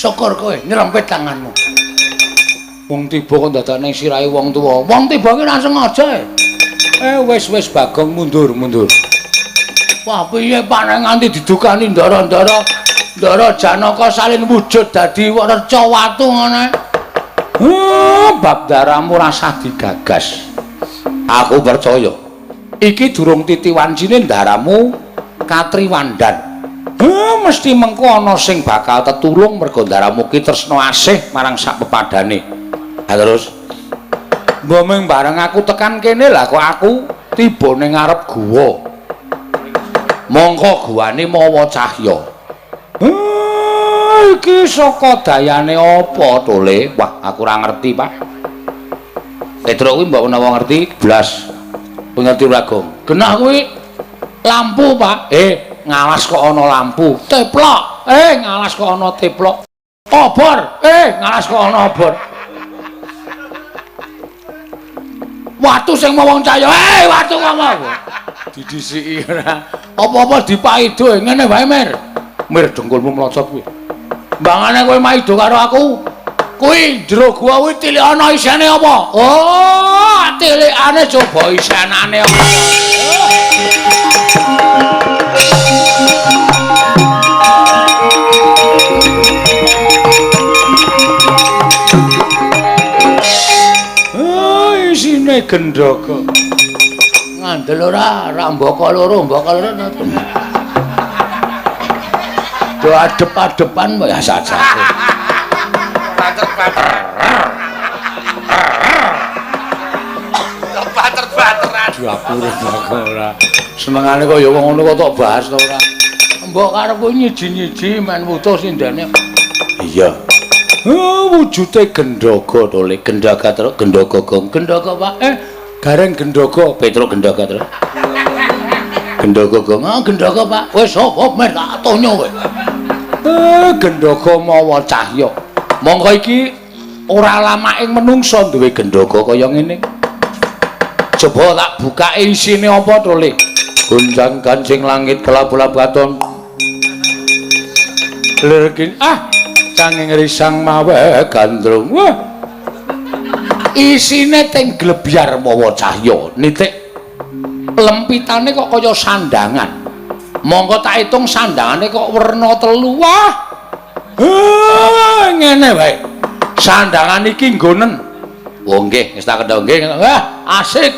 Syukur kowe nyerempet tanganmu. Wong tiba kok dadak ning sirahe wong tuwa. Wong tiba ki ora sengaja. Wis Bagong mundur. Wah, piye Pak nek nganti didukani ndara-ndara. Ndara Janaka salin wujud dadi reca watu ngene. Bab daramu rasah digagas. Aku percaya. Iki durung titi wancine ndaramu katriwandan. Mesti mengko ana sing bakal tetulung mergo ndaramu ki tresna asih marang sak pepadane. Ha terus mbok bareng aku tekan kene lah kok aku tiba ning ngarep guwa. Mongko guwane mawa cahya. Iki saka dayane apa to, Le? Wah, aku ora ngerti, Pak. Petro kuwi mbok menawa ngerti blas. Kowe ngerti ora, Gong? Genah kuwi lampu, Pak. Ngalas kok ana lampu. Teplok. Ngalas kok ana teplok. Obor. Ngalas kok ana obor. Watu sing mawong cahya. Watu ngomong. Didhisiki ora. Apa-apa dipaido ngene wae, Mir. Mir dengkulmu mlocot kuwi. Mbangane kowe maido karo aku. Kuwi jero gua kuwi tilikana isene apa? Oh, tilikane coba isenane apa? Oh, isine gendhoga. Ngandel ora, ora mbaka loro, mbaka loro. Do adep-adepan ya sajake. Bater-bateran. Bater-bateran. Dapure mbaka ora. Senengane kaya wong ngono kok tok bahas to ora. Mbok karepku nyiji-nyiji men wutuh sindene. Iya. Wujude gendhoga to, Le. Gendhaga terus gendhoga gong. Gendhoga, Pak. Gareng gendhoga, Petruk gendhoga terus. Gendhoga gong. Ah, gendhoga, Pak. Wis sapa mer tak tonyo kowe. Gendhoga mawa cahya. Mongko iki ora lamaking menungsa duwe gendhoga kaya ngene. Coba tak bukake isine apa to, Le? Gonjang kancing langit kelap-kelap katon. Lirkin canging risang mawe gandrung. Wah. Isine teng glebyar mawa cahya. Nitik lempitane kok kaya sandangan. Mongko tak hitung sandangane kok werna telu. Wah. Ngene wae. Sandangan iki nggonen. Oh nggih, wis tak kendho nggih. Wah, asik.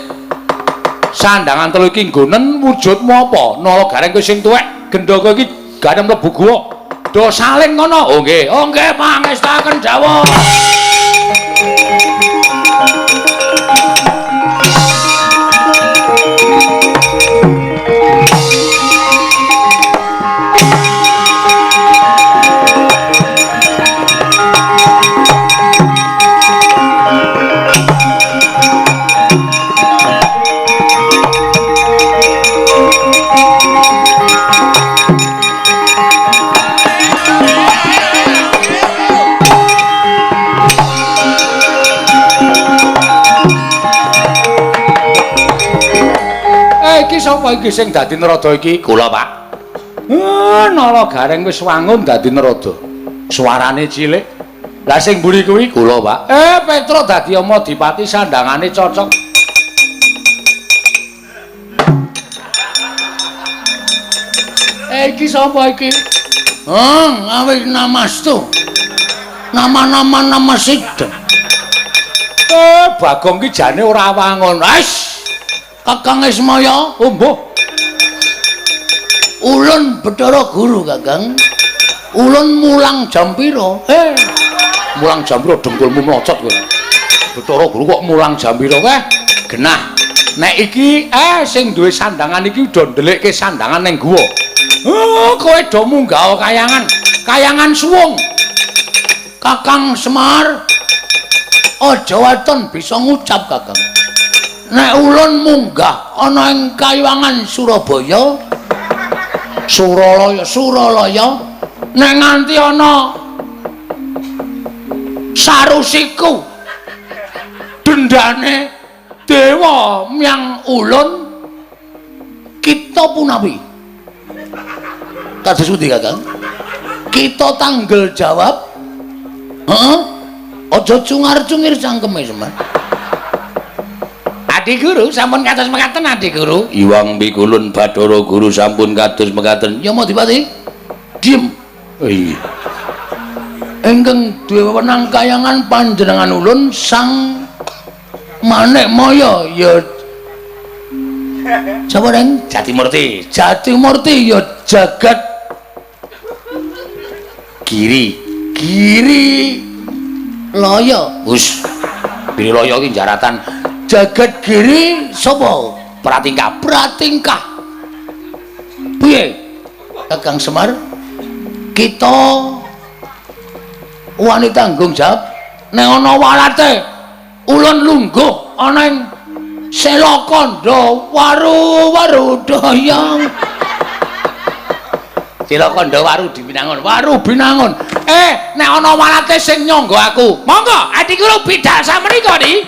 Sandangan telu iki nggonen wujudmu apa? Nala gareng kowe sing tuwek, gendhoga iki gane mlebu guwa. Do saling ngono. Oh nggih. Oh nggih, pangestaken dawuh. Iki sapa iki sing dadi narada iki? Kula, Pak. Nala Gareng wis wangun dadi narada. Suarane cilik. Lah sing mburi kuwi kula, Pak. Petro dadi ama dipati sandangane cocok. Iki sapa iki? Awit namastu. Nama-nama nama sideng. Bagong ki jane ora wangun. Wis. Kakang Ismaya, mbuh. Ulun Bathara Guru, Kakang. Ulun mulang jam pira? Mulang jam pira dengkulmu mlocot kowe. Bathara Guru kok mulang jam pira kowe? Genah. Nek iki sing duwe sandangan iki udah ndelikke sandangan ning guwa. Kowe do munggah kayangan. Kayangan suwung. Kakang Semar aja waton bisa ngucap, Kakang. Nek ulun munggah ana ing Kayuwangan Surabaya, Suralaya, Suralaya, nek nganti ana sarusiku dendane dewa myang ulun kita punawi. Kados pundi, Kakang? Kita tanggel jawab. Heeh. Aja cungar-cungir cangkeme Semar. Adi Guru sampun kados mekaten Adi Guru. Iwang pikulun Bathara Guru sampun kados mekaten. Yamadipati diem. Iya. Ingkang duwe wewenang kayangan panjenengan ulun Sang Manikmaya ya sapa reng? Jatimurti. Jatimurti ya jagat Giri. Giri Laya. Wis. Giri Laya iki jaratan. Jagat Giri sapa? Pratingkah. Pratingkah. Piye? Kakang Semar, kita wani tanggung jawab nek ana walate ulun lungguh ana ing Selakandha waru-waru dayang. Selakandha waru dibinangun, waru binangun. Nek ana walate sing nyangga aku. Monggo Adi Guru bidhal samenika ni.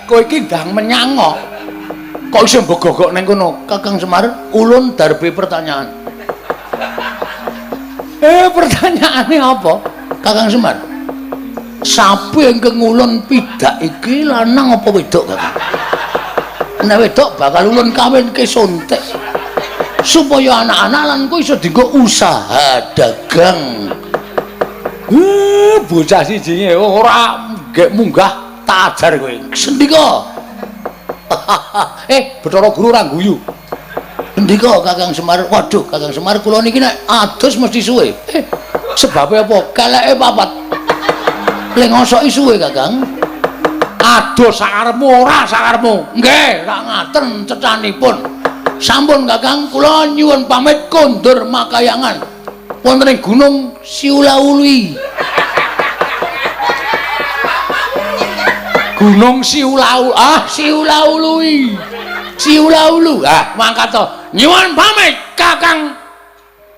Kowe iki ndang menyang kok. Kok iso mbok gogok ning kono? Kakang Semar, ulun darbe pertanyaan. Pertanyaane apa? Kakang Semar. Sapi ingkang ulun pidak iki lanang apa wedok, Kakang? Nek wedok bakal ulun kawinke sontek. Supaya anak-anak lan kowe iso dienggo usaha dagang. Bocah sijine ora nggek munggah tak ajar kowe. Sendika. Bathara Guru ora guyu. Sendika Kakang Semar. Waduh, Kakang Semar kula niki nek adus mesti suwe. Sebabe apa? Keleke papat. Le ngosoki suwe, Kakang. Adus sakarepmu ora sakarepmu. Nggih, rak ngaten cecanipun. Sampun Kakang, kula nyuwun pamit kondur makayangan. Wonten ing Gunung Siulaului. Gunung Siulau, Siulaului. Siulaulu. Mangkat to. Nyuwun pamit Kakang.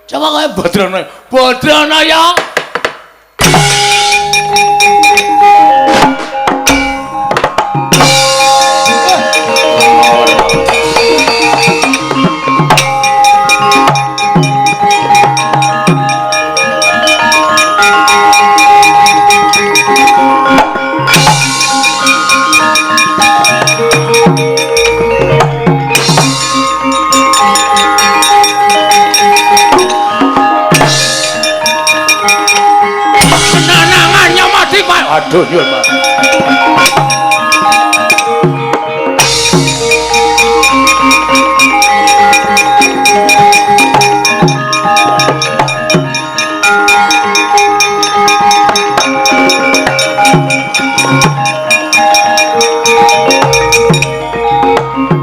Coba kowe Badrana. Badrana ya. Aduh, nyuwun Pak.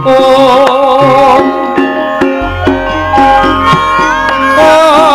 Om. Om.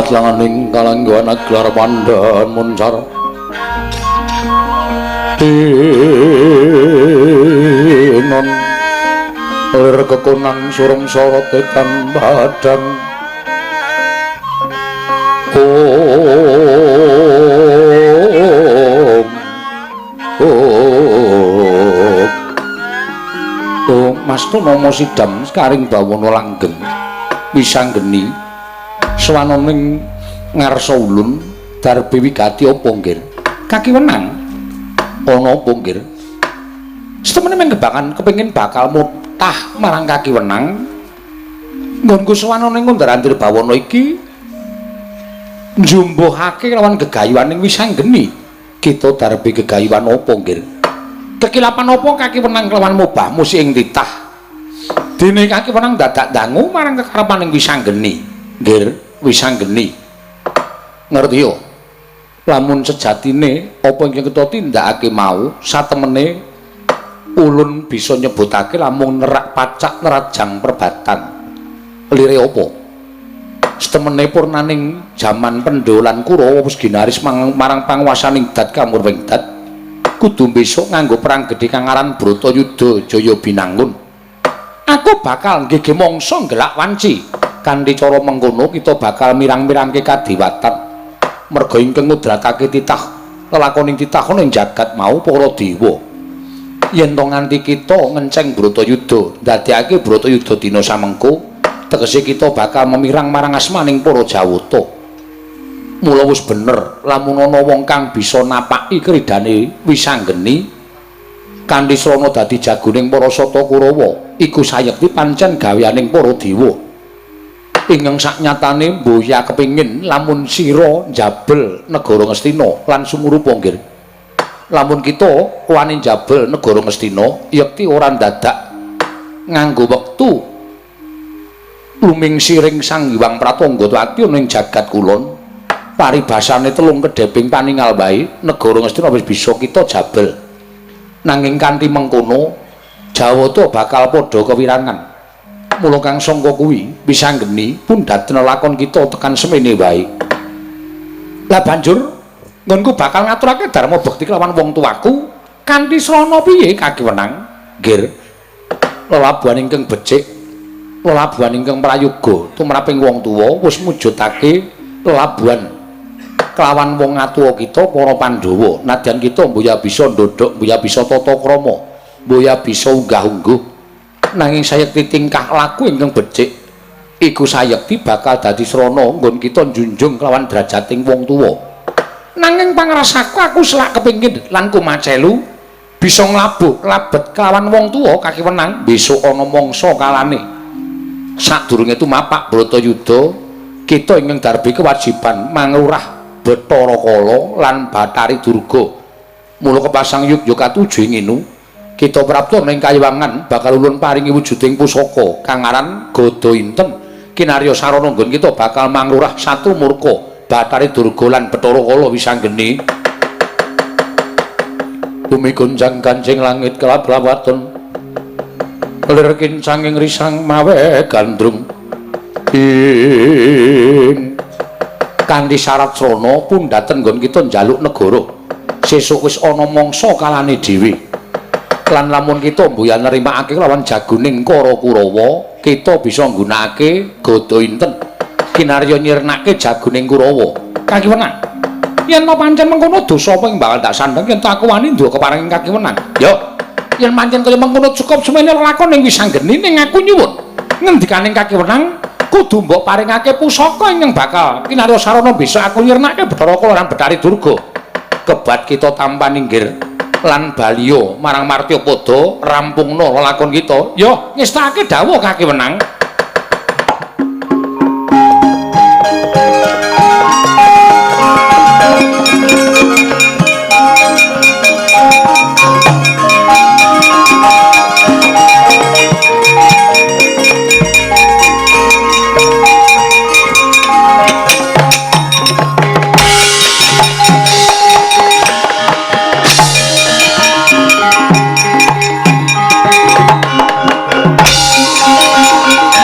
Atlanganing kalangguhan aglar pandan muncar tinon lir kekonang surung sorot tan padang om om om Mas Tonomo sidam sekaring bawana langgeng wisanggeni swananing ngarsa ulun darbe wigati apa nggir kaki wenang ana apa nggir setemene menggebakan kepengin bakal mutah marang kaki wenang nggonku swanane ngundar-andir bawana iki njumbuhake lawan gegayuhaning wisanggeni kita darbe gegayuhan apa nggir kekilapan apa kaki wenang kelawan mubah musi ing titah dene kaki wenang dadak dangu marang kekarepaning wisanggeni nggir wisanggeni ngerti yo lamun sejatine apa ingkang kita tindakake mau satemene ulun bisa nyebutake lamun nerak pacak nerajang perbatang lire apa setemene purnaning jaman Pandhawa lan Kurawa wis ginaris marang panguwasaning dat kamurwing dat kudu besok nganggo perang gedhe kang aran Bratayuda Jaya Binangun. Aku bakal nggege mangsa nggelak wanci. Kanthi cara mengkono kita bakal mirang-mirangke kadewatan. Merga ingkang ngudratake titah lelakoning titah ana ing jagat mau para dewa. Yen to nganti kita ngenceng Bratayuda, ndadekake Bratayuda dina samengko, tegese kita bakal memirang marang asmaning para Jawata. Mula wis bener lamun ana wong kang bisa napaki kridane wisanggeni kanthi srana dadi jagoning para Sata Kurawa, iku sayekti pancen gaweaning para dewa. Ingkang saknyatane mboya kepingin lamun sira njabel negara Ngastina lan sumurupa nggir. Lamun kita wani njabel negara Ngastina, yekti ora ndadak nganggo wektu lumingsiring Sang Hyang Pratangga Twati ana ing jagat kulon. Paribasane telung kedheping paningal wae negara Ngastina wis bisa kita jabel. Nanging kanthi mengkono Jawata bakal padha kewirangan. Mula kang sangka kuwi wisanggeni pundhaten lakon kita tekan semene wae. Lah banjur nggonku bakal ngaturake dharma bekti kelawan wong tuaku kanthi srana piye kaki wenang nggir. Lelabuhan ingkang becik, lelabuhan ingkang prayoga tumraping wong tuwa wis mujudake lelabuhan kelawan wong atuwa kita para Pandhawa. Nadyan kita mboya bisa ndhodhok, mboya bisa tata krama, mboya bisa unggah-ungguh, nanging sayekti tingkah laku ingkang becik iku sayekti bakal dadi srana nggon kita njunjung kelawan derajating wong tuwa. Nanging pangrasaku aku selak kepingin lan kumacelu bisa nglabuh labet kelawan wong tuwa kaki wenang besok ana mangsa kalane. Sadurunge tumapak Bratayuda kita ingkang darbe kewajiban mangrurah Bathara Kala lan Bathari Durga. Mula kepasang yugya katuju ing inu kita prapta ning kayiwangan bakal ulun paringi wujuding pusaka kang aran Gada Inten kinarya sarana nggon kita bakal mangrurah satu murka Bathari Durga lan Bathara Kala wisanggeni. Bumi gonjang kancing langit kelap-lawaton lir kincanging risang mawe gandrung ing kanthi syarat srana pundhaten nggon kita njaluk negara sesuk wis ana mangsa kalane dhewe. Lan lamun kita mboya nerimakake lawan jagoning Kara Kurawa, kita bisa nggunakake Gada Inten kinarya nyirnake jagoning Kurawa. Kaki wenang yen to pancen mengkono dosa apa ing bakal tak sandheng yen to aku wani nduwa keparinging kaki wenang. Yo yen pancen kaya mengkono cukup semene lelakon ing wisanggeni ning aku nyuwun ngendikaning kaki wenang kudu mbok paringake pusaka ingkang bakal kinarya sarana besok aku nyirnake Bathara Kala lan Bathari Durga. Kebat kita tampa ninggir lan baliya marang Martyapada rampungna lelakon kita. Yo ngestakake dawuh kaki wenang. Thank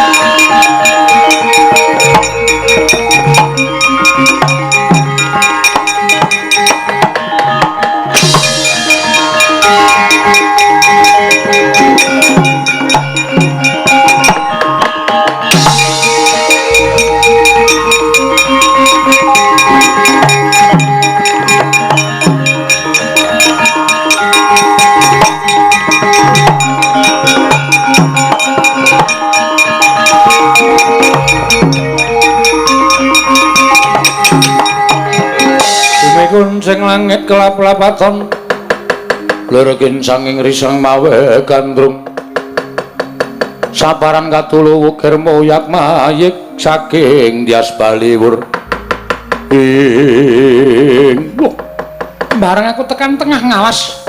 langit kelap-lapaton lir kincanging risang mawe gandrung saparan katulu wukir moyak mayik saking Dias Baliwur ing. Bareng aku tekan tengah ngalas,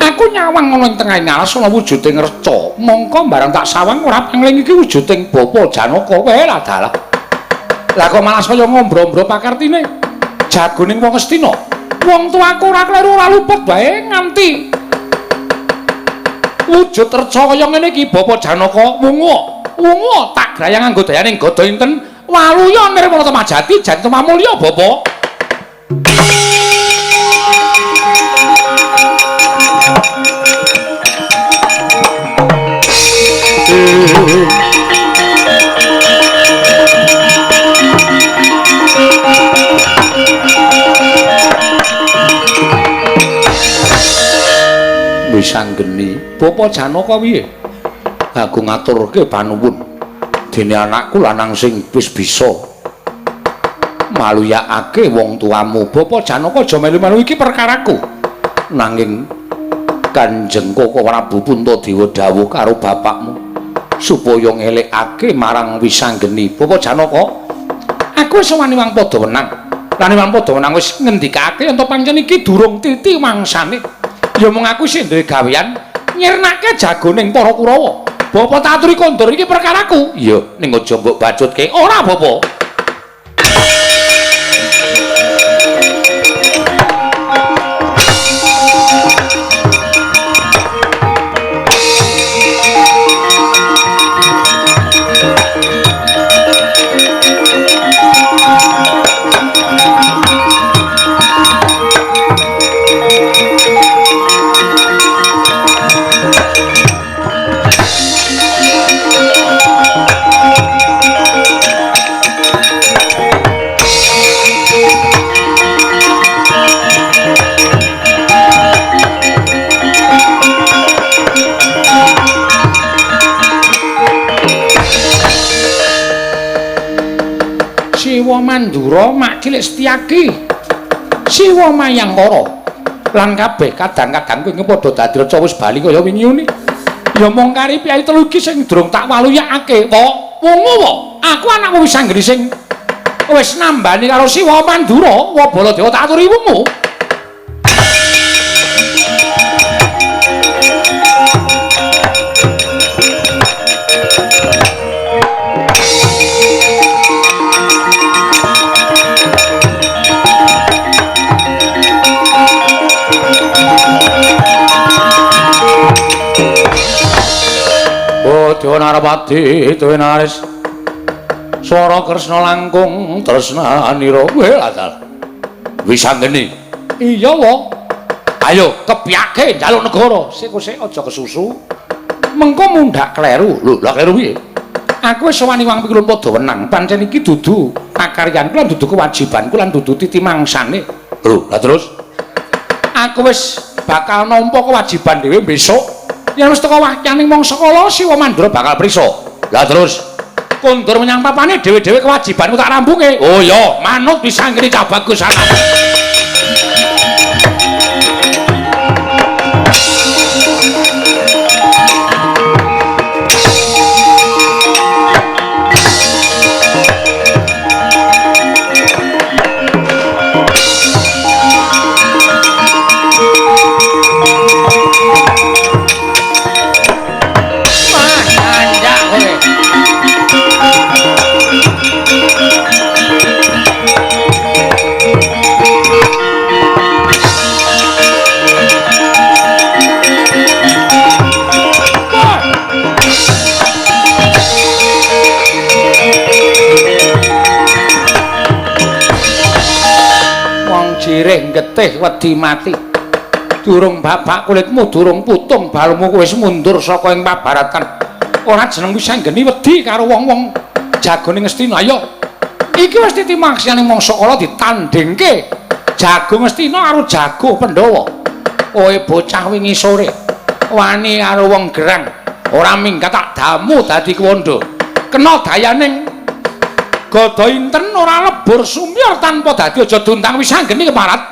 aku nyawang ana ing tengah ngalas ana wujuding reca. Mongko bareng tak sawang ora pangling iki wujuding Bapa Janaka. Weh lah dalah. Lah kok malah saya ngombro-ombro pakartine jagoning wong Astina. Wong tuaku ora kleru ora luput bae nganti wujud reca kaya ngene iki Bapa Janaka wungu. Wungu tak grayang nganggo dayaning gada inten waluya nirmala temajati jan tumamulya Bapa. Wis anggeni Bapa Janaka piye? Aku ngaturke panuwun dene anakku lanang sing wis bisa maluyakake wong tuamu. Bapa Janaka aja melu-melu iki perkaraku. Nanging Kanjeng Koko Prabu Puntadewa dawuh karo bapakmu supaya ngelekake marang Wisanggeni. Bapa Janaka, aku wis wani wang padha wenang. Lan wang padha wenang wis ngendikake yen to pancen iki durung titi mangsane. Ya mung aku sing duwe gawean nyirnake jagoning para Kurawa. Bapa tak aturi kondur iki perkaraku. Iya, ning aja mbok bacutke. Ora, Bapa. Siwa Mandura mak cilik Setyaki, Siwa Mayangkara lan kabeh kadang-kadang kowe padha dadi reca wis bali kaya wingi uni. Ya mung kari piyayi telu iki sing durung tak waluyakake. Wa wungu wa, aku anakmu Wisanggeni sing wis nambani karo Siwa Mandura, wa Baladewa tak aturi wungu. Dewa Narapati duwe naris swara Kresna langkung tresnanira. Weh lah Wisanggeni. Iya wa. Ayo kepyake njaluk negara. Sik sik aja kesusu. Mengko mundhak kleru. Lho, lah kleru piye? Aku wis wani wang pikulun padha wenang. Pancen iki dudu pakaryanku lan dudu kewajibanku lan dudu titi mangsane. Lho, lah terus aku wis bakal nampa kewajiban dhewe besok. Yen wis teka wahyaning mangsa kala Siwa Mandura bakal prisa. Lah terus kondur menyang papane dhewe-dhewe kewajibanku tak rampunge. Oh iya, manut Wisanggeni cah bagus anak. Jirih getih wedi mati. Durung babak kulitmu, durung putung balungmu wis mundur saka ing pabaratan. Ora jeneng Wisanggeni wedi karo wong-wong jagone Ngastina. Ayo. Iki wis titi maksane mangsa kala ditandhingke jago Ngastina karo jago Pandhawa. Kowe bocah wingi sore wani karo wong gerang, ora minggat tak damu dadi kuwanda. Kena dayaning gada inten ora lebur sumyur tanpa dadi aja diundang Wisanggeni keparat.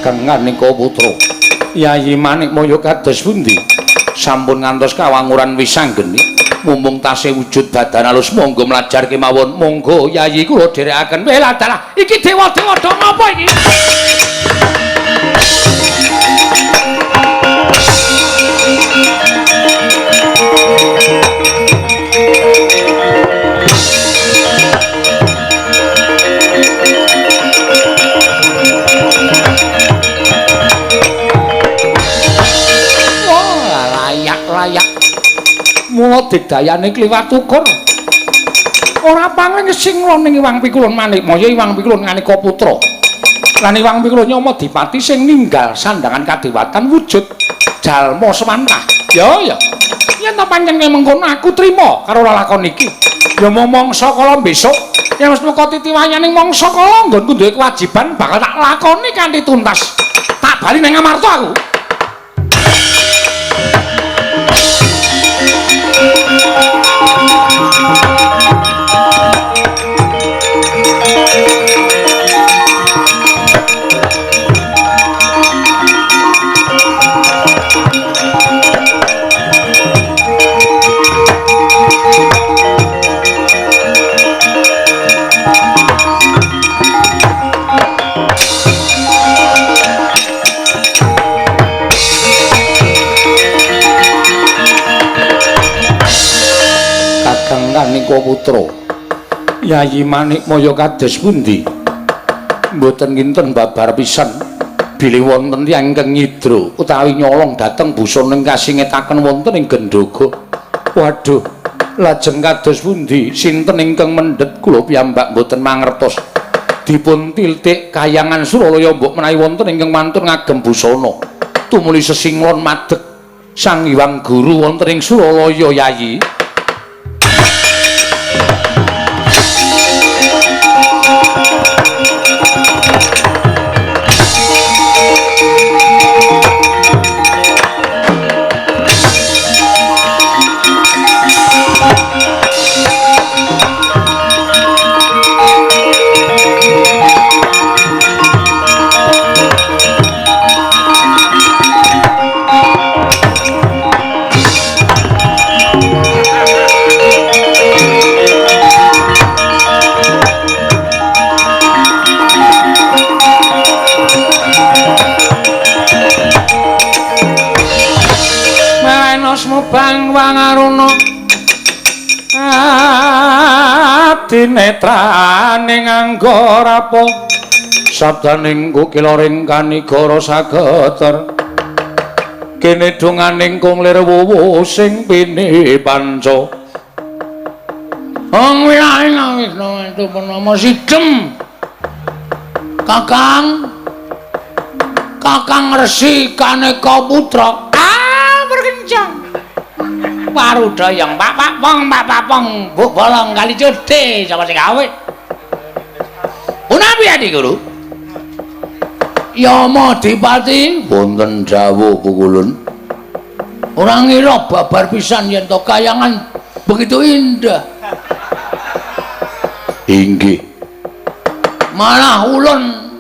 Kakang Kaneka Putra. Yayi Manikmaya kados pundi? Sampun ngantos kawanguran wisanggeni. Mumpung tasih wujud badan alus monggo mlajar kemawon. Monggo Yayi kula dherekaken. Welah dalah, iki dewa-dewa do ngapa iki? Layak-layak. Mula digdayane kliwat ukur. Ora pangling singlon ning Iwang Pikulun Manikmaya, Iwang Pikulun Kaneka Putra. Lan Iwang Pikulun Yama Dipati sing ninggal sandangan kadewatan wujud jalma semantah. Ya ya. Yen ta pancen kaya mengkono aku trima karo lalakon iki. Ya mangsa kala besok yen wis meka titiwayaning mangsa kala nggonku duwe kewajiban bakal tak lakoni kanthi tuntas. Tak bali nang Amarta aku. Kakang Kaneka Putra. Yayi Manikmaya kados pundi? Mboten kinten babar pisan bilih wonten tiyang ingkang nyidra utawi nyolong dhateng busana ingkang kasingetaken wonten ing Gendhoga. Waduh, lajeng kados pundi? Sinten ingkang mendhet kula piyambak mboten mangertos. Dipun tiltik kayangan Suralaya mbok menawi wonten ingkang mantun ngagem busana. Tumuli sesinglon madeg Sang Hyang Guru wonten ing Suralaya Yayi. Bang wangaruna adinetrane nganggo rapa sabdaning kukila ring kanigara sageter kene donganing kung lir wuwu sing pini panca Ong wilahe nangis itu penama sidem Kakang Kakang Resi Kaneka Putra ah berkencang Parudayang pak pak pong pak pak pong buk bolong kali jode sapa sing gawe punapi Adi Guru Yama Dipati wonten dawuh pukulun ora ngira babar pisan yen to kayangan begitu indah inggih malah ulun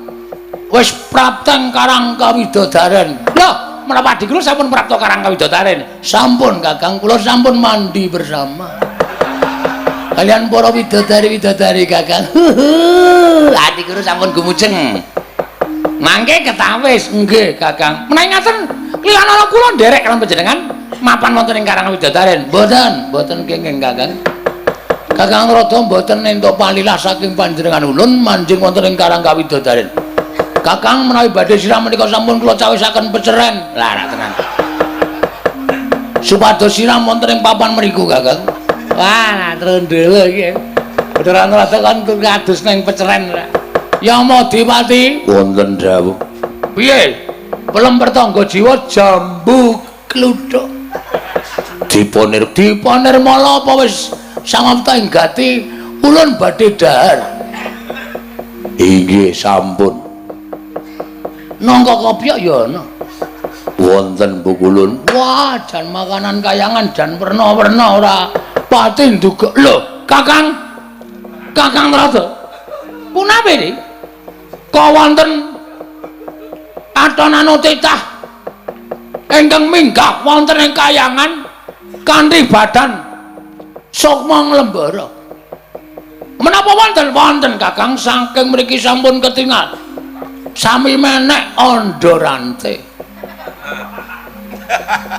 wis prapteng karang kawidodaren lho menapa Adi Guru sampun prapta karang kawidodaren? Sampun Kakang, kula sampun mandi bersama kalian para widodari-widodari Kakang. Adi Guru sampun gumujeng. Mangke ketawis nggih Kakang. Menawi ngaten klilanana kula nderek kaliyan panjenengan mapan wonten ing karang widodaren. Mboten, mboten kenging Kakang. Kakang Rada mboten entuk palilah saking panjenengan ulun manjing wonten ing karang kawidodaren. Kakang menawi badhe siram menika sampun kula cawisaken peceren. Lah ra tenan. Supados siram wonten ing papan mriku Kakang. Wah, trondelo iki. Beneran rada kon kados ning peceren. Yama Dipati wonten dawuh. Piye? Pelem pertangga jiwa jambu kluthuk. Diponir diponirmala apa wis samapta ing gati ulun badhe dhahar. Inggih sampun. Nangka kopyok ya ana. Wonten pukulun. Wah, jan makanan kayangan jan werna-werna ora pati nduga. Lho, Kakang. Kakang Rada. Punapi niki? Kok wonten Katon anu titah ingkang minggah wonten ing kayangan kanthi badan sukma nglembara. Menapa wonten? Wonten Kakang, saking mriki sampun ketingal sami menek andha rante.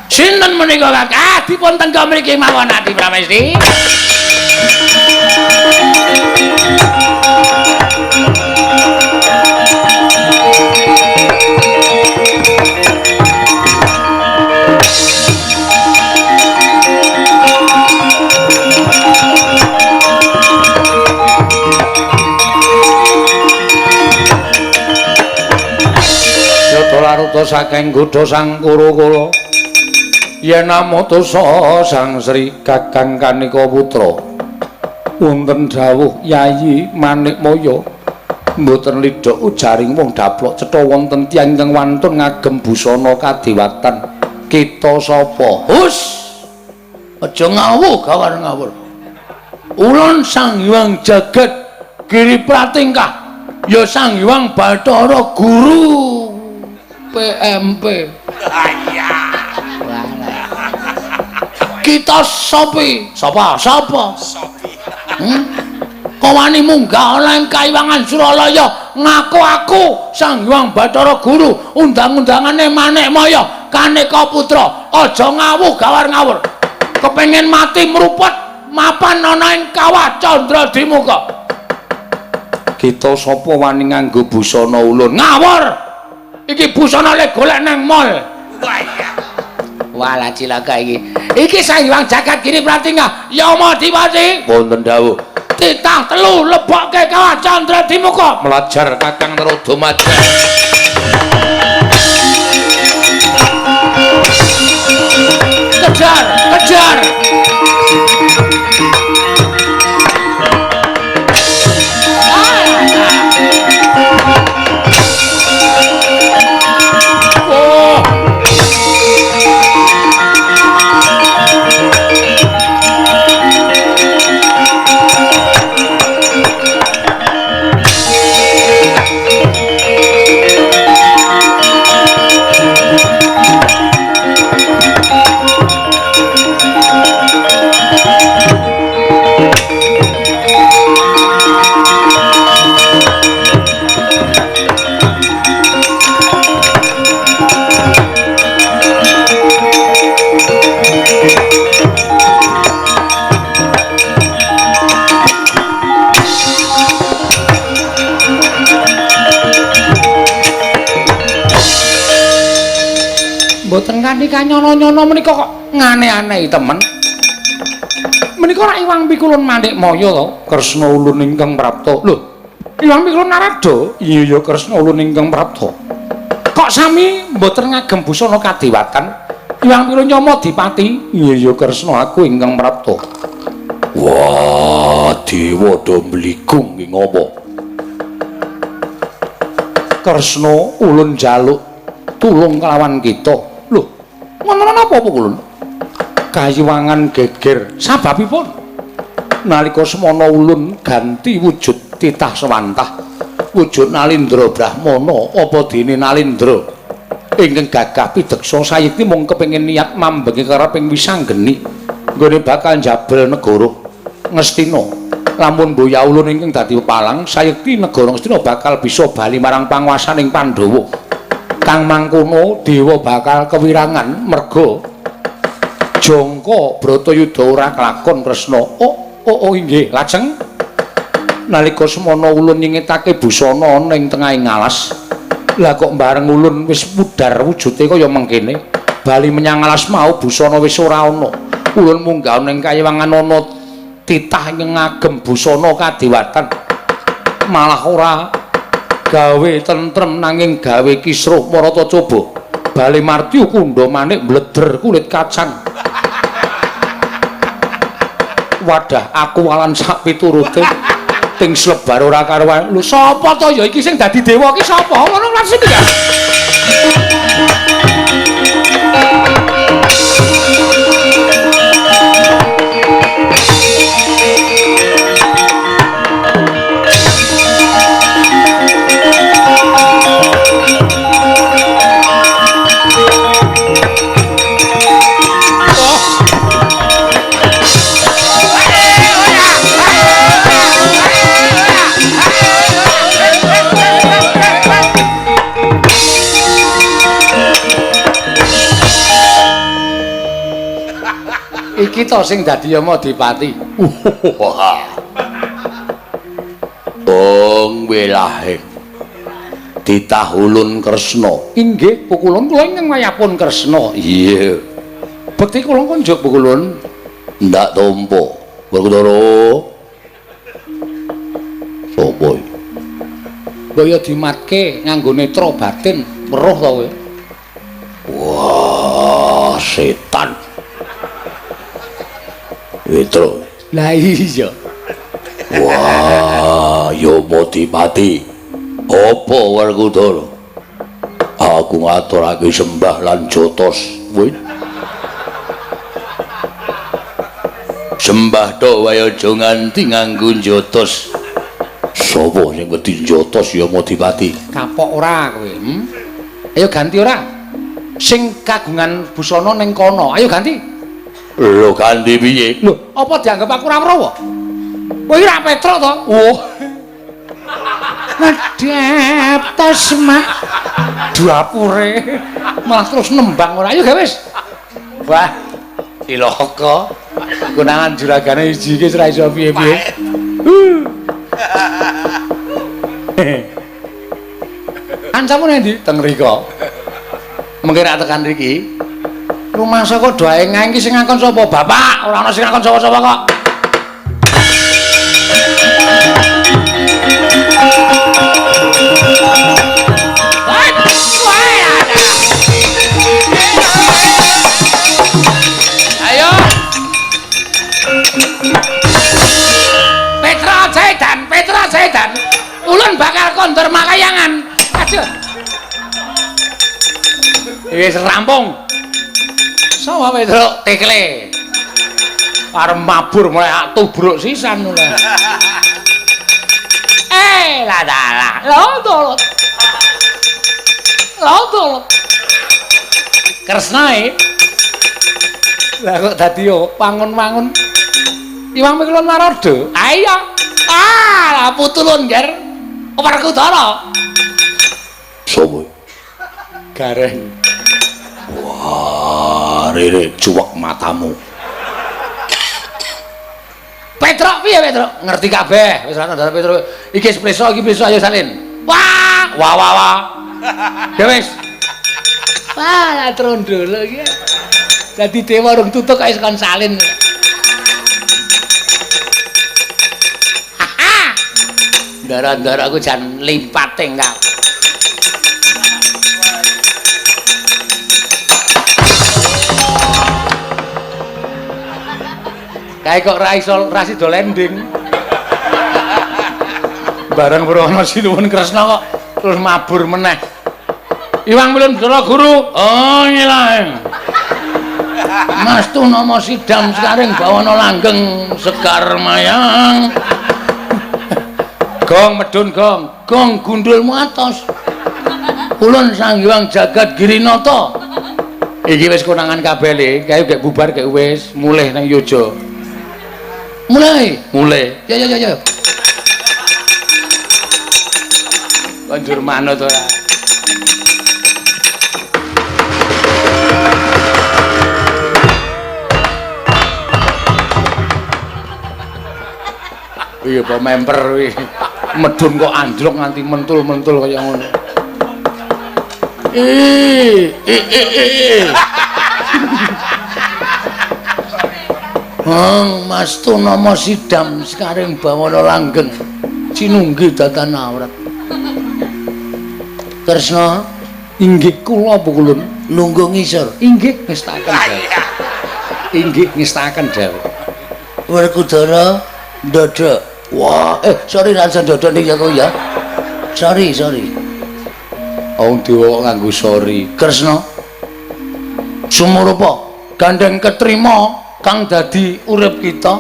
Sinten menika Kakang? Ah, dipun tengga mriki mawon Adi Pramesti. Laruta saking godha sang Kurukula yen amutusa Sang Sri Kakang Kanika Putra wonten dawuh Yayi Manikmaya mboten lidhok ujaring wong daplok cetha wonten tiyang ingkang wantun ngagem busana kadewatan. Kita sapa? Hus, aja ngawuh gawar ngawur. Ulun Sang Hyang Jagat Giri Pratingkah ya Sang Hyang Bathara Guru PMP. Iya. Kita sopi. Sapa? Sapa? Sopi. Kok wani munggah ana ing Kayiwangan Suralaya ngaku aku Sang Hyang Bathara Guru undang-undangane Manikmaya Kaneka Putra. Aja ngawuh gawar ngawur. Kepengin mati mruput mapan ana ing Kawah Candra Dimuka. Kita sapa wani nganggo busana ulun? Ngawur. Iki busana le golek nang mall. Wah iya. Walah cilaka iki. Iki Sang Hyang Jagat Giri Pratingga Yama Dipati. Wonten dawuh. Titah telu lebokke Kawah Candra Dimuka. Mlajar Kakang Naroda Maja. Kejar, kejar. Mboten kanthi kanyono-nyono menika kok ngane-anehi temen. Menika rak Iwang Pikulun Manikmaya to, Kresna ulun ingkang prapta. Lho, Iwang Pikulun Narada? Iya ya Kresna ulun ingkang prapta. Kok sami mboten ngagem busana kadewatan? Iwang Pikulun Yama Dipati? Iya ya Kresna aku ingkang prapta. Wah, dewa do mbligung ki ngopo? Kresna ulun njaluk tulung kelawan kita. Lho, ngono napa ulun? Kayiwangan geger. Sababipun nalika semana ulun ganti wujud titah sewantah, wujud Nalindra Brahmana apa dene Nalindra ingkang gagah pideksa sayekti mung kepengin niat mambengi kareping wisanggeni nggone bakal njabel negara Ngastina. Lamun mboya ulun ingkang dadi pepalang, sayekti negara Ngastina bakal bisa bali marang panguwasaning Pandhawa. Kang mangkono dewa bakal kewirangan merga jangka Bratayuda ora kelakon Kresna. Oh, oh, oh inggih. Lajeng nalika semana ulun nyingetake busana ana ing tengahing alas, lah kok bareng ulun wis pudar wujude kaya mengkene, bali menyang alas mau busana wis ora ana. Ulun munggah ning kayiwangan ana titah ingkang ngagem busana kadewatan, malah ora gawe tentrem nanging gawe kisruh. Marata coba bali martyu kundha manik mbleder kulit kacang. Wadah aku walan sak piturute ting slebar ora karuan. Lho sapa to ya iki sing dadi dewa iki sapa? Ngono langsung ya. Iki to sing dadi Yamadipati. Ong welahe. Ditahulun Kresna. Inggih, pukulun kula ingkang wayahpun Kresna. Iya. Bekti kula kunjuk pukulun. Ndak tompo. Werkudara. Sopo iki? Kaya dimatke nganggo netra batin, weruh to kowe. Wah, setan. Petro. Lah iya. Wah, Yamadipati. Apa Werkudara? Aku ngaturake sembah lan jotos. Wih. Sembah tok wae aja nganti nganggo jotos. Sapa sing wedi jotos Yamadipati? Kapok ora kowe, hmm? Ayo ganti ora? Sing kagungan busana ning kono, ayo ganti. Lho ganti piye? Lho, apa dianggep aku ora weruh? Kowe iki ra Petruk to? Oh. Ngedep tos mak dapure malah terus nembang ora. Ayo gawe wis. Wah, cilaka. Konangan juragane siji iki ora iso piye-piye. Kancamu endi? Teng mriko. Mengke rak tekan mriki. Rumangsa kok doae ngae iki sing ngakon sapa? Bapak, ora ana sing ngakon sapa-sapa kok. Ayo. Petra Sedan, Petra Sedan. Ulun bakal kondur makayangan. Aduh. Wis rampung. Sapa Petruk tekle. Arep mabur mulai tubruk sisan mulai. Lah dalah. Lho dolot. Lho dolot. Kresnae. Lah kok dadi yo wangun-wangun. Iwang Mikulun Marodo. Ayo. Ah, lah putulun, Ger. Werkudara. Sopo? Gareng. Wah, rere cuwek matamu. Petruk piye Petruk? Ngerti kabeh. Wis ora ndara Petruk. Iki wis preso, iki preso ayo salin. Wah, wah wah wah. Ya wis. Wah, lah trondolo iki. Dadi dewa rung tutuk kok wis kon salin. Ndara-ndara aku jan limpate kau. Kae kok ra iso ra sida landing. Bareng weruh Sinuwun Kresna kok terus mabur meneh. Iwang Milun Bathara Guru. Oh ngilang. Mas tu nama sidam sekaring bawana langgeng sekar mayang. Gong medun gong, gong gundulmu atos. Ulun Sang Hyang Jagat Girinata. Iki wis konangan kabeh le, kae gek bubar gek wis mulih nang Yojo. Mulai, mulai. Ya ya ya ya. Banjur manut ora. Iya, apa memper kuwi. Medun kok anjlok nganti mentul-mentul kaya ngono. Ih, ih, ih, ih. Hang Mas tu nama sidam sekaring bawana langgeng cinunggi datan awrat. Kresna inggih kula pukulun nunggu ngisor. Inggih ngestakaken dawuh. Inggih ngestakaken dawuh. Werkudara ndodok. Wah, sorry ra iso ndodok ning aku ya. Sorry, sorry. Wong dewa kok nganggo sorry. Kresna sumurupa gandeng ketrima kang dadi urip kita.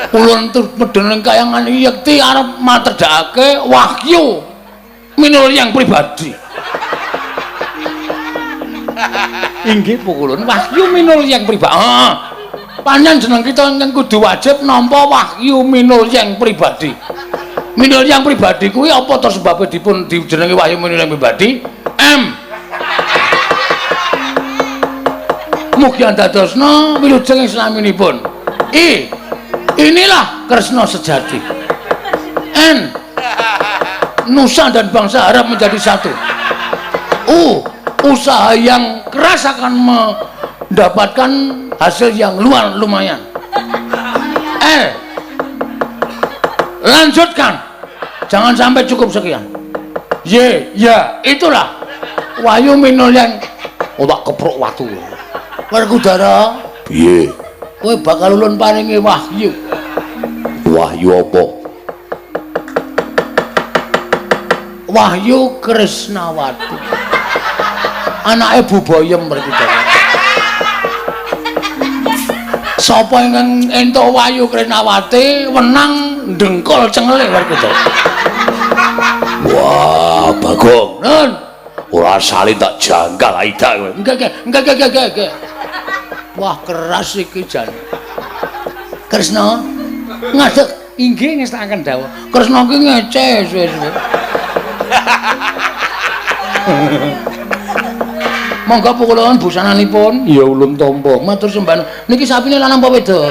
Ulun medhen ing kayangan yekti arep matedhakake wahyu minul yang pribadi. Inggih pukulun wahyu minul yang pribadi. Ah, panjen jeneng kita ingkang kudu wajib nampa wahyu minul yang pribadi. Minul yang pribadi kuwi apa to sebabe dipun dijenengi wahyu minul yang pribadi? M. Mugi andadosna wilujeng islaminipun. I. Inilah Kresna sejati. N. Nusa dan bangsa harap menjadi satu. U. Usaha yang keras akan mendapatkan hasil yang luar lumayan. L. Lanjutkan, jangan sampai cukup sekian. Y. Ya, itulah Wahyu Minulyan. Otak keprok watu. Werkudara, Piye? Kowe bakal ulun paringi wahyu. Wahyu apa? Wahyu Krisnawati. Anake Bu Boyem Werkudara. Sapa ingkang entuk Wahyu Krisnawati wenang dengkul cengele Werkudara. Wah, Bagong. Nun, ora salin tak janggal aida kowe. Enggak. Wah, keras iki jan. Kresna ngadeg inggih ngestakaken dawuh. Kresna ki ngece suwe-suwe. Monggo pukulun busananipun. Ya ulun tampa. Matur sembah. Niki sapine lanang apa wedok?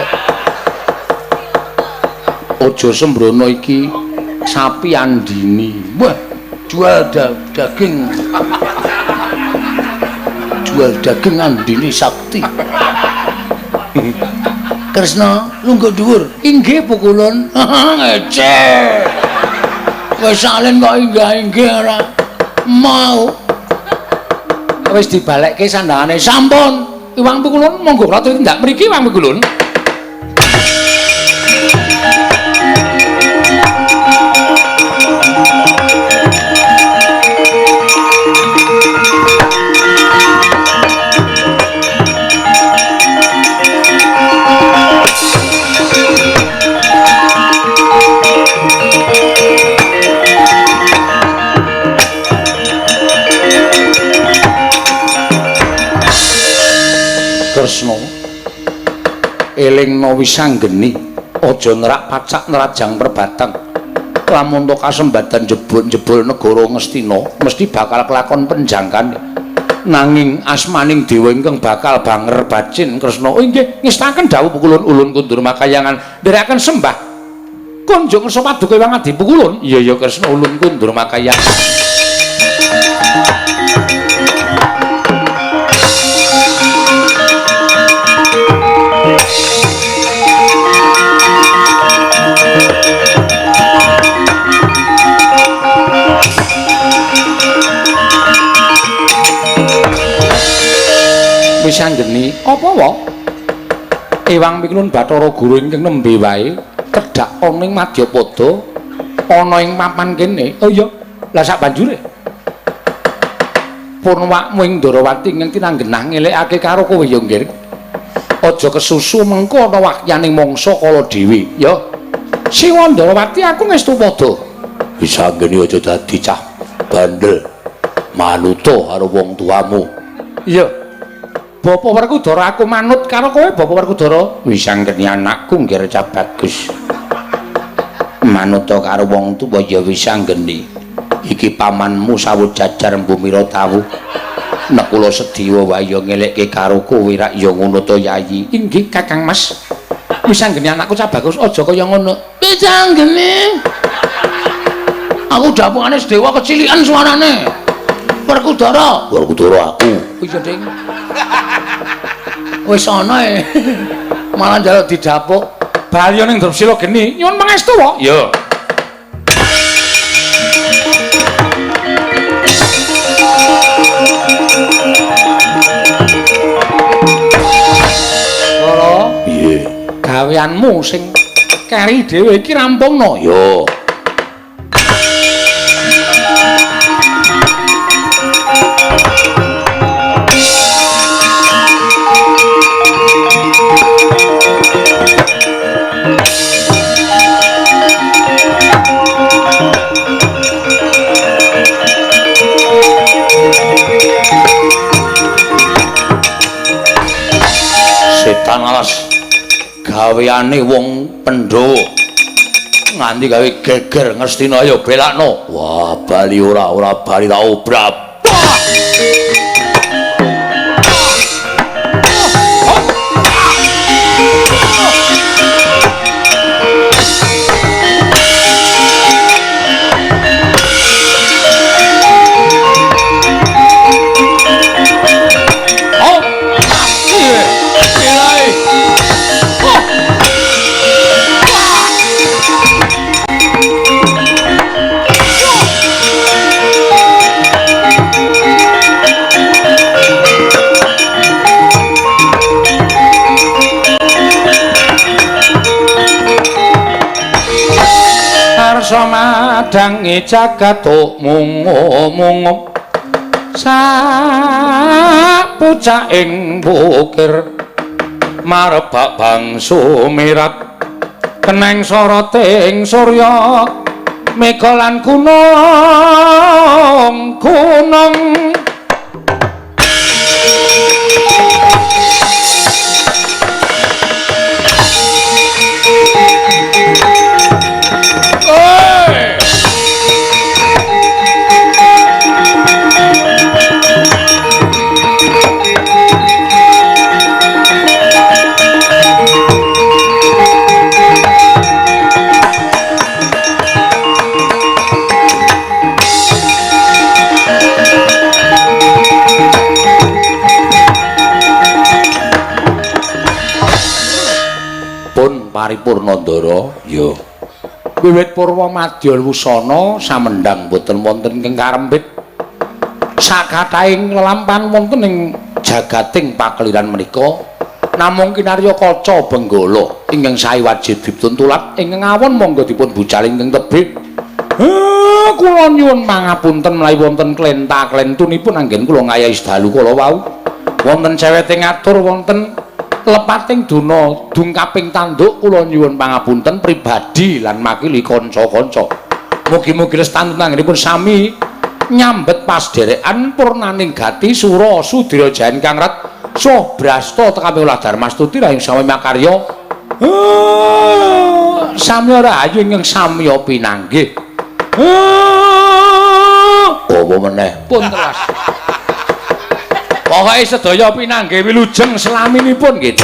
Aja sembrono iki sapi Andini. Wah, jual daging. Jual daging Andini sakti. Kresna lungguh dhuwur. Inggih pukulun. Ngece. Wis salin kok inggah-inggih ora mau. Wis dibalekke sandangane. Sampun. Iwang pukulun monggo ratu tindak mriki Iwang pukulun. Kresna elingna wisanggeni aja nerak pacak nerajang perbatang. Lamun to kasembatan jebul-jebul negara Ngastina mesti bakal kelakon penjangkan. Nanging asmaning dewa ingkang bakal banger bacin Kresna. Oh inggih ngestaken dawuh pukulun ulun kundur makayangan nderekaken sembah kunjung ngersa paduka Hyang Adi Pukulun. Iya ya Kresna ulun kundur makayangan. Wisanggeni apa wa? Ewang Pikulun Bathara Guru ingkang nembe wae tedhak ana ing Madyapada ana ing papan kene. Oh iya, lah sak banjure purnwakmu ing Ndarawati ingkang tinanggenah ngelekake karo kowe ya nggir. Aja kesusu mengko ana wakyaning mangsa kala dhewe ya. Siwa Ndarawati aku ngestu padha. Wisanggeni aja dadi cah bandel manuta karo wong tuamu. Iya. Bapak Werkudara aku manut karo kowe Bapak Werkudara. Wisanggeni anakku nggir cah bagus. Manuta karo wong tuwa ya wisanggeni. Iki pamanmu sawut jajar mbumira tawu. Nekula sediwa wae ya ngelekke karo kowe rak ya ngono to Yayi. Inggih Kakang Mas. Wisanggeni anakku cah bagus aja kaya ngono. Wisanggeni. Aku dapukane sedewa kecilikan suarane. Werkudara. Werkudara aku. Iya, Ding. Wis ana e. Malah njaluk didapuk. Bali ning Drupsila geni. Nyuwun pangestu wae. Iya. Loro. Piye? Gaweanmu sing keri dhewe iki rampungno. Yo. Setan alas gaweane wong Pandhawa nganti gawe geger Ngastina ayo belakno. Wah, bali ora ora bali tak obrak. Nyadangi jagat mungu-mungu sapucaking bukir marebak bangsu mirat keneng soroting surya mega lan gunung gunung. Paripurna Ndara ya wiwit purwa madya wusana samendhang boten wonten ingkang karembit sakathahing lelampahan wonten ing jagating pakeliran menika namung kinarya kaca benggala ingkang sae wajib dipun tulat ingkang awon monggo dipun bucal ingkang tebih. Kula nyuwun pangapunten menawi wonten klenta-klentunipun anggen kula ngayahi sedalu kala wau wonten cewete ngatur wonten lepating duna dungkaping tanduk kula nyuwun pangapunten pribadi lan makili kanca-kanca. Mugi-mugi lestantun anggenipun sami nyambet pasdherekan purnaning gati sura sudira jayan kang rat saha brasta tekapi olah darmastuti rahing sami makarya samya rahayu ingkang samya pinanggih. Apa meneh pun telas. Pokoke sedaya pinanggih wilujeng selaminipun nggih.